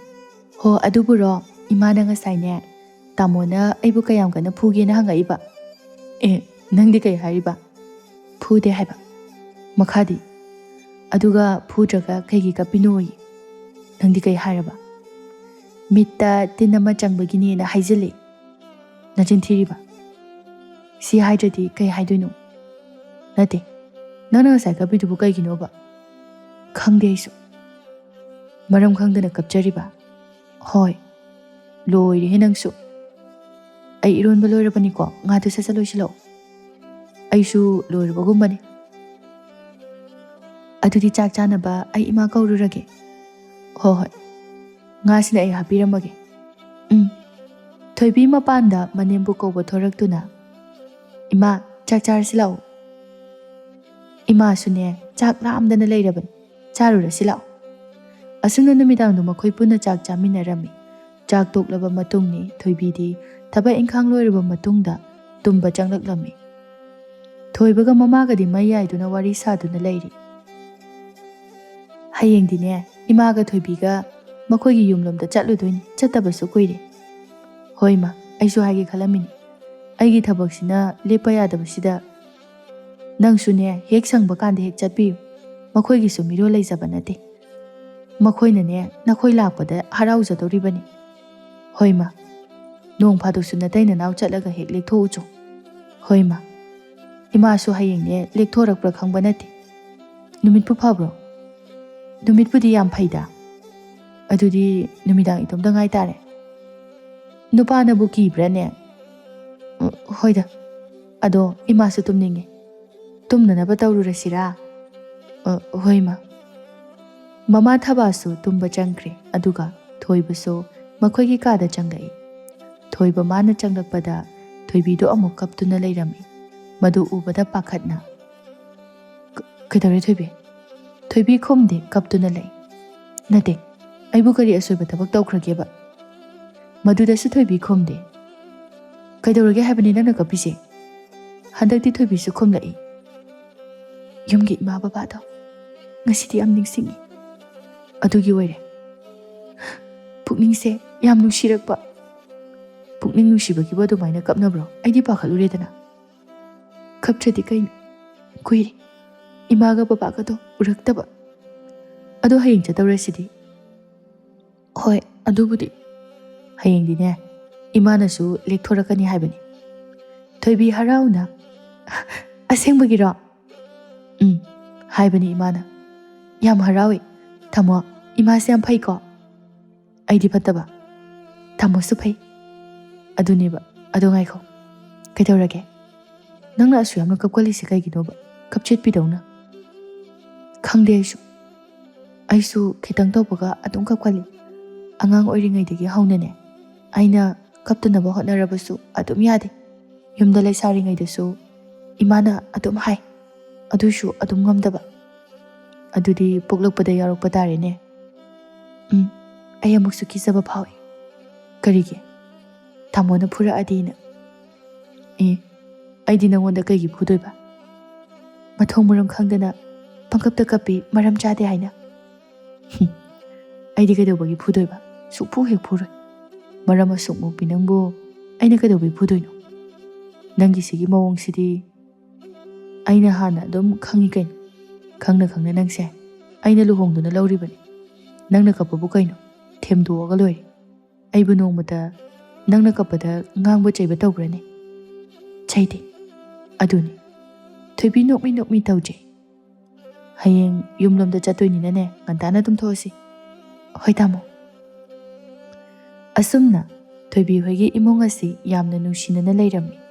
"ꯍꯣ, ꯑꯗꯨꯕꯨꯔꯣ, ꯏꯃꯥꯅ ꯉꯁꯥꯏꯅꯦ, ꯇꯥꯃꯣꯅ ꯑꯩꯕꯨ ꯀꯌꯥꯝ ꯀꯟꯅ ꯐꯨꯒꯦꯅ ꯍꯪꯉꯛꯏꯕ꯫" "ꯑꯦ, ꯅꯪꯗꯤ ꯀꯩ ꯍꯥꯏꯔꯤꯕ?" "ꯐꯨꯗꯦ" ꯍꯥꯏꯕ꯫ "ꯃꯈꯥꯗꯤ?" "ꯑꯗꯨꯒ ꯐꯨꯗ꯭ꯔꯒ ꯀꯩꯒꯤ ꯀꯞꯄꯤꯅꯣꯌꯦ꯫" "ꯅꯪꯗꯤ ꯀꯩ ꯍꯥꯏꯔꯕ?" "ꯃꯤꯠꯇ ꯇꯤꯟ ꯑꯃ ꯆꯪꯕꯒꯤꯅꯦꯅ ꯍꯥꯏꯖꯤꯜꯂꯦ꯫" "ꯅꯆꯤꯟ ꯊꯤꯔꯤꯕ? ꯁꯤ ꯍꯥꯏꯗ꯭ꯔꯗꯤ ꯀꯩ ꯍꯥꯏꯗꯣꯏꯅꯣ?" "ꯅꯠꯇꯦ, ꯅꯪꯅ ꯉꯁꯥꯏ ꯀꯞꯄꯤꯗꯨꯕꯨ ꯀꯩꯒꯤꯅꯣꯕ?" "ꯈꯪꯗꯦ ꯑꯩꯁꯨ꯫ ꯃꯔꯝ ꯈꯪꯗꯅ ꯀꯞꯆꯔꯤꯕ?" "ꯍꯣꯏ꯫" "ꯂꯣꯏꯔꯦꯍꯦ ꯅꯪꯁꯨ꯫ ꯑꯩ ꯏꯔꯣꯟꯕ ꯂꯣꯏꯔꯕꯅꯤꯀꯣ, ꯉꯥꯗꯨ ꯁꯠ ꯁꯠ ꯂꯣꯏꯁꯤꯜꯂꯛꯑꯣ꯫" "ꯑꯩꯁꯨ ꯂꯣꯏꯔꯕꯒꯨꯝꯕꯅꯤ꯫" "ꯑꯗꯨꯗꯤ ꯆꯥꯛ ꯆꯥꯅꯕ ꯑꯩ ꯏꯃꯥ ꯀꯧꯔꯨꯔꯒꯦ꯫" "ꯍꯣ ꯍꯣꯏ, ꯉꯥꯁꯤꯅ ꯑꯩ ꯍꯥꯞꯄꯤꯔꯝꯃꯒꯦ꯫" "ꯎꯝ꯫" ꯊꯣꯏꯕꯤ ꯃꯄꯥꯟꯗ ꯃꯅꯦꯝꯕꯨ ꯀꯧꯕ ꯊꯣꯔꯛꯇꯨꯅ, "ꯏꯃꯥ, ꯆꯥꯛ ꯆꯥꯔꯁꯤ ꯂꯥꯛꯑꯣ꯫" "ꯏꯃꯥꯁꯨꯅꯦ, ꯆꯥꯛ ꯂꯥꯝꯗꯅ ꯂꯩꯔꯕꯅꯤ, ꯆꯥꯔꯨꯔꯁꯤ ꯂꯥꯛꯑꯣ꯫" ꯑꯁꯨꯝꯅ ꯅꯨꯃꯤꯗꯥꯡꯗꯨ ꯃꯈꯣꯏ ꯄꯨꯟꯅ ꯆꯥꯛ ꯆꯥꯃꯤꯟꯅꯔꯝꯃꯤ꯫ ꯆꯥꯛ ꯇꯣꯛꯂꯕ ꯃꯇꯨꯡꯅꯤ ꯊꯣꯏꯕꯤꯗꯤ ꯊꯕꯛ ꯏꯪꯈꯥꯡ ꯂꯣꯏꯔꯕ ꯃꯇꯨꯡꯗ ꯇꯨꯝꯕ ꯆꯪꯂꯛꯂꯝꯃꯤ꯫ ꯊꯣꯏꯕꯒ ꯃꯃꯥꯒꯗꯤ ꯃꯩ ꯌꯥꯏꯗꯨꯅ ꯋꯥꯔꯤ ꯁꯥꯗꯨꯅ ꯂꯩꯔꯤ꯫ "ꯍꯌꯦꯡꯗꯤꯅꯦ, ꯏꯃꯥꯒ ꯊꯣꯏꯕꯤꯒ ꯃꯈꯣꯏꯒꯤ ꯌꯨꯝꯂꯣꯝꯗ ꯆꯠꯂꯨꯗꯣꯏꯅꯤ, ꯆꯠꯇꯕꯁꯨ ꯀꯨꯏꯔꯦ꯫" "ꯍꯣꯏ ꯃꯥ, ꯑꯩꯁꯨ ꯍꯥꯏꯒꯦ ꯈꯜꯂꯝꯃꯤꯅꯤ꯫ ꯑꯩꯒꯤ ꯊꯕꯛꯁꯤꯅ ꯂꯦꯞꯄ ꯌꯥꯗꯕꯁꯤꯗ꯫ ꯅꯪꯁꯨꯅꯦ, ꯍꯦꯛ ꯁꯪꯕ ꯀꯥꯟꯗ ꯍꯦꯛ ꯆꯠꯄꯤꯌꯨ꯫ ꯃꯈꯣꯏꯒꯤꯁꯨ ꯃꯤꯔꯣꯜ ꯂꯩꯖꯕ ꯅꯠꯇꯦ꯫ ꯃꯈꯣꯏꯅꯅꯦ, ꯅꯈꯣꯏ ꯂꯥꯛꯄꯗ ꯍꯔꯥꯎꯖꯗꯧꯔꯤꯕꯅꯤ꯫" "ꯍꯣꯏ ꯃꯥ, ꯅꯣꯡ ꯐꯥꯗꯣꯛꯁꯨ ꯅꯇꯩ ꯅꯅꯥꯎ ꯆꯠꯂꯒ ꯍꯦꯛ ꯂꯦꯛꯊꯣꯛꯎꯆꯣ꯫" "ꯍꯣꯏ ꯃꯥ꯫" "ꯏꯃꯥꯁꯨ ꯍꯌꯦꯡꯅꯦ ꯂꯦꯛꯊꯣꯔꯛꯄ꯭ꯔꯥ ꯈꯪꯕ ꯅꯠꯇꯦ꯫ ꯅꯨꯃꯤꯠꯄꯨ ꯐꯕ꯭ꯔꯣ?" "ꯅꯨꯃꯤꯠꯄꯨꯗꯤ ꯌꯥꯝ ꯐꯩꯗ꯫ ꯑꯗꯨꯗꯤ ꯅꯨꯃꯤꯗꯥꯡ ꯏꯇꯣꯝꯇ ꯉꯥꯏ ꯇꯥꯔꯦ꯫" "ꯅꯨꯄꯥꯅꯕꯨ ꯀꯤꯕ꯭ꯔꯥꯅꯦ?" "ꯎ, ꯍꯣꯏꯗ꯫ ꯑꯗꯣ ꯏꯃꯥꯁꯨ ꯇꯨꯝꯅꯤꯡꯉꯦ꯫ ꯇꯨꯝꯅꯅꯕ ꯇꯧꯔꯨꯔꯁꯤꯔꯥ?" "ꯑ, ꯍꯣꯏ ꯃꯥ꯫" ꯃꯃꯥ ꯊꯕꯥꯁꯨ ꯇꯨꯝꯕ ꯆꯪꯈ꯭ꯔꯦ, ꯑꯗꯨꯒ ꯊꯣꯏꯕꯁꯨ ꯃꯈꯣꯏꯒꯤ ꯀꯥꯗ ꯆꯪꯂꯛꯏ꯫ ꯊꯣꯏꯕ ꯃꯥꯅ ꯆꯪꯂꯛꯄꯗ ꯊꯣꯏꯕꯤꯗꯣ ꯑꯃꯨꯛ ꯀꯞꯇꯨꯅ ꯂꯩꯔꯝꯃꯤ꯫ ꯃꯗꯨ ꯎꯕꯗ ꯄꯥꯈꯠꯅ, "ꯀ-, ꯀꯩꯗꯧꯔꯦ ꯊꯣꯏꯕꯤ?" ꯊꯣꯏꯕꯤ ꯈꯨꯝꯗꯦ, ꯀꯞꯇꯨꯅ ꯂꯩ꯫ "ꯅꯠꯇꯦ, ꯑꯩꯕꯨ ꯀꯔꯤ ꯑꯁꯣꯏꯕ ꯊꯕꯛ ꯇꯧꯈ꯭ꯔꯒꯦꯕ?" ꯃꯗꯨꯗꯁꯨ ꯊꯣꯏꯕꯤ ꯈꯨꯝꯗꯦ꯫ "ꯀꯩꯗꯧꯔꯒꯦ ꯍꯥꯏꯕꯅꯤ ꯅꯪꯅ ꯀꯞꯄꯤꯁꯦ?" ꯍꯟꯗꯛꯇꯤ ꯊꯣꯏꯕꯤꯁꯨ ꯈꯨꯝꯂꯛꯏ꯫ "ꯌꯨꯝꯒꯤ ꯏꯃꯥ ꯕꯕꯥꯗꯣ ꯉꯁꯤꯗꯤ ꯌꯥꯝ ꯅꯤꯡꯁꯤꯡꯉꯤ꯫ ꯑꯗꯨꯒꯤ ꯑꯣꯏꯔꯦ꯫ ꯄꯨꯛꯅꯤꯡꯁꯦ ꯌꯥꯝ ꯅꯨꯡꯁꯤꯔꯛꯄ꯫" "ꯄꯨꯛꯅꯤꯡ ꯅꯨꯡꯁꯤꯕꯒꯤꯕꯨ ꯑꯗꯨꯃꯥꯏꯅ ꯀꯞꯅꯕ꯭ꯔꯣ? ꯑꯩꯗꯤ ꯄꯥꯈꯠꯂꯨꯔꯦꯗꯅ꯫" "ꯀꯞꯇ꯭ꯔꯗꯤ ꯀꯩꯅꯣ? ꯀꯨꯏꯔꯦ ꯏꯃꯥꯒ ꯕꯕꯥꯒꯗꯣ ꯎꯔꯛꯇꯕ꯫ ꯑꯗꯣ ꯍꯌꯦꯡ ꯆꯠꯇꯧꯔꯁꯤꯗꯤ꯫" "ꯍꯣꯏ, ꯑꯗꯨꯕꯨꯗꯤ꯫ ꯍꯌꯦꯡꯗꯤꯅꯦ, ꯏꯃꯥꯅꯁꯨ ꯂꯦꯛꯊꯣꯔꯛꯀꯅꯤ ꯍꯥꯏꯕꯅꯤ꯫" ꯊꯣꯏꯕꯤ ꯍꯔꯥꯎꯅ, "ꯑꯁꯦꯡꯕꯒꯤꯔꯣ?" "ꯎꯝ, ꯍꯥꯏꯕꯅꯤ ꯏꯃꯥꯅ꯫" "ꯌꯥꯝ ꯍꯔꯥꯎꯏ꯫ ꯊꯝꯃꯣ, ꯏꯃꯥꯁꯦ ꯌꯥꯝ ꯐꯩꯀꯣ?" "ꯑꯩꯗꯤ ꯐꯠꯇꯕ, ꯊꯝꯃꯣꯁꯨ ꯐꯩ꯫" "ꯑꯗꯨꯅꯦꯕ꯫ ꯑꯗꯣ ꯉꯥꯏꯈꯣ, ꯀꯩꯗꯧꯔꯒꯦ? ꯅꯪꯅ ꯑꯁꯨꯛ ꯌꯥꯝꯅ ꯀꯞꯀꯜꯂꯤꯁꯦ ꯀꯩꯒꯤꯅꯣꯕ? ꯀꯞꯆꯦꯠꯄꯤꯗꯧꯅ꯫" "ꯈꯪꯗꯦ ꯑꯩꯁꯨ꯫ ꯑꯩꯁꯨ ꯈꯤꯇꯪ ꯇꯧꯕꯒ ꯑꯗꯨꯝ ꯀꯞꯀꯜꯂꯤ꯫ ꯑꯉꯥꯡ ꯑꯣꯏꯔꯤꯉꯩꯗꯒꯤ ꯍꯧꯅꯅꯦ, ꯑꯩꯅ ꯀꯞꯇꯅꯕ ꯍꯣꯠꯅꯔꯕꯁꯨ ꯑꯗꯨꯝ ꯌꯥꯗꯦ꯫ ꯌꯨꯝꯗ ꯂꯩꯁꯥꯔꯤꯉꯩꯗꯁꯨ ꯏꯃꯥꯅ ꯑꯗꯨꯝ ꯍꯥꯏ, ꯑꯗꯨꯏꯁꯨ ꯑꯗꯨꯝ ꯉꯝꯗꯕ꯫ ꯑꯗꯨꯗꯤ ꯄꯣꯛꯂꯛꯄꯗ ꯌꯥꯎꯔꯛꯄ ꯇꯥꯔꯦꯅꯦ꯫ ꯎꯝ, ꯑꯩ ꯑꯃꯨꯛꯁꯨ ꯀꯤꯖꯕ ꯐꯥꯎꯏ꯫" "ꯀꯔꯤꯒꯤ? ꯇꯥꯃꯣꯅ ꯐꯨꯔꯛꯑꯗꯤꯅ?" "ꯑꯦ, ꯑꯩꯗꯤ ꯅꯪꯉꯣꯟꯗ ꯀꯩꯒꯤ ꯐꯨꯗꯣꯏꯕ? ꯃꯊꯣꯡ ꯃꯔꯝ ꯈꯪꯗꯅ ꯄꯪꯀꯞꯇ ꯀꯞꯄꯤ, ꯃꯔꯝ ꯆꯥꯗꯦ ꯍꯥꯏꯅ꯫ ꯍꯨꯝ, ꯑꯩꯗꯤ ꯀꯩꯗꯧꯕꯒꯤ ꯐꯨꯗꯣꯏꯕ? ꯁꯨꯛꯐꯨ ꯍꯦꯛ ꯐꯨꯔꯣꯏ꯫ ꯃꯔꯝ ꯑꯁꯨꯛ ꯃꯣꯛꯄꯤ ꯅꯪꯕꯨ ꯑꯩꯅ ꯀꯩꯗꯧꯕꯩ ꯐꯨꯗꯣꯏꯅꯣ? ꯅꯪꯒꯤ ꯁꯤꯒꯤ ꯃꯑꯣꯡꯁꯤꯗꯤ ꯑꯩꯅ ꯍꯥꯟꯅ ꯑꯗꯨꯝ ꯈꯪꯉꯤ ꯀꯩꯅꯣ꯫ ꯈꯪꯅ ꯈꯪꯅ ꯅꯪꯁꯦ ꯑꯩꯅ ꯂꯨꯍꯣꯡꯗꯨꯅ ꯂꯧꯔꯤꯕꯅꯤ꯫ ꯅꯪꯅ ꯀꯞꯄꯕꯨ ꯀꯩꯅꯣ? ꯊꯦꯝꯗꯣꯛꯑꯒ ꯂꯣꯏꯔꯦ꯫ ꯑꯩꯕꯨ ꯅꯣꯡꯃꯇ ꯅꯪꯅ ꯀꯞꯄꯗ ꯉꯥꯡꯕ ꯆꯩꯕ ꯇꯧꯕ꯭ꯔꯅꯦ? ꯆꯩꯗꯦ꯫ ꯑꯗꯨꯅꯤ꯫ ꯊꯣꯏꯕꯤ ꯅꯣꯛꯃꯤ ꯅꯣꯛꯃꯤ ꯇꯧꯖꯩ꯫ ꯍꯌꯦꯡ ꯌꯨꯝꯂꯣꯝꯗ ꯆꯠꯇꯣꯏꯅꯤꯅꯅꯦ, ꯉꯟꯇꯥꯅ ꯇꯨꯝꯊꯣꯛꯑꯁꯤ꯫ ꯍꯣꯏ ꯇꯥꯃꯣ꯫ ꯑꯁꯨꯝꯅ ꯊꯣꯏꯕꯤ ꯍꯣꯏꯒꯤ ꯏꯃꯨꯡ ꯑꯁꯤ ꯌꯥꯝꯅ ꯅꯨꯡꯁꯤꯅꯅ ꯂꯩꯔꯝꯃꯤ꯫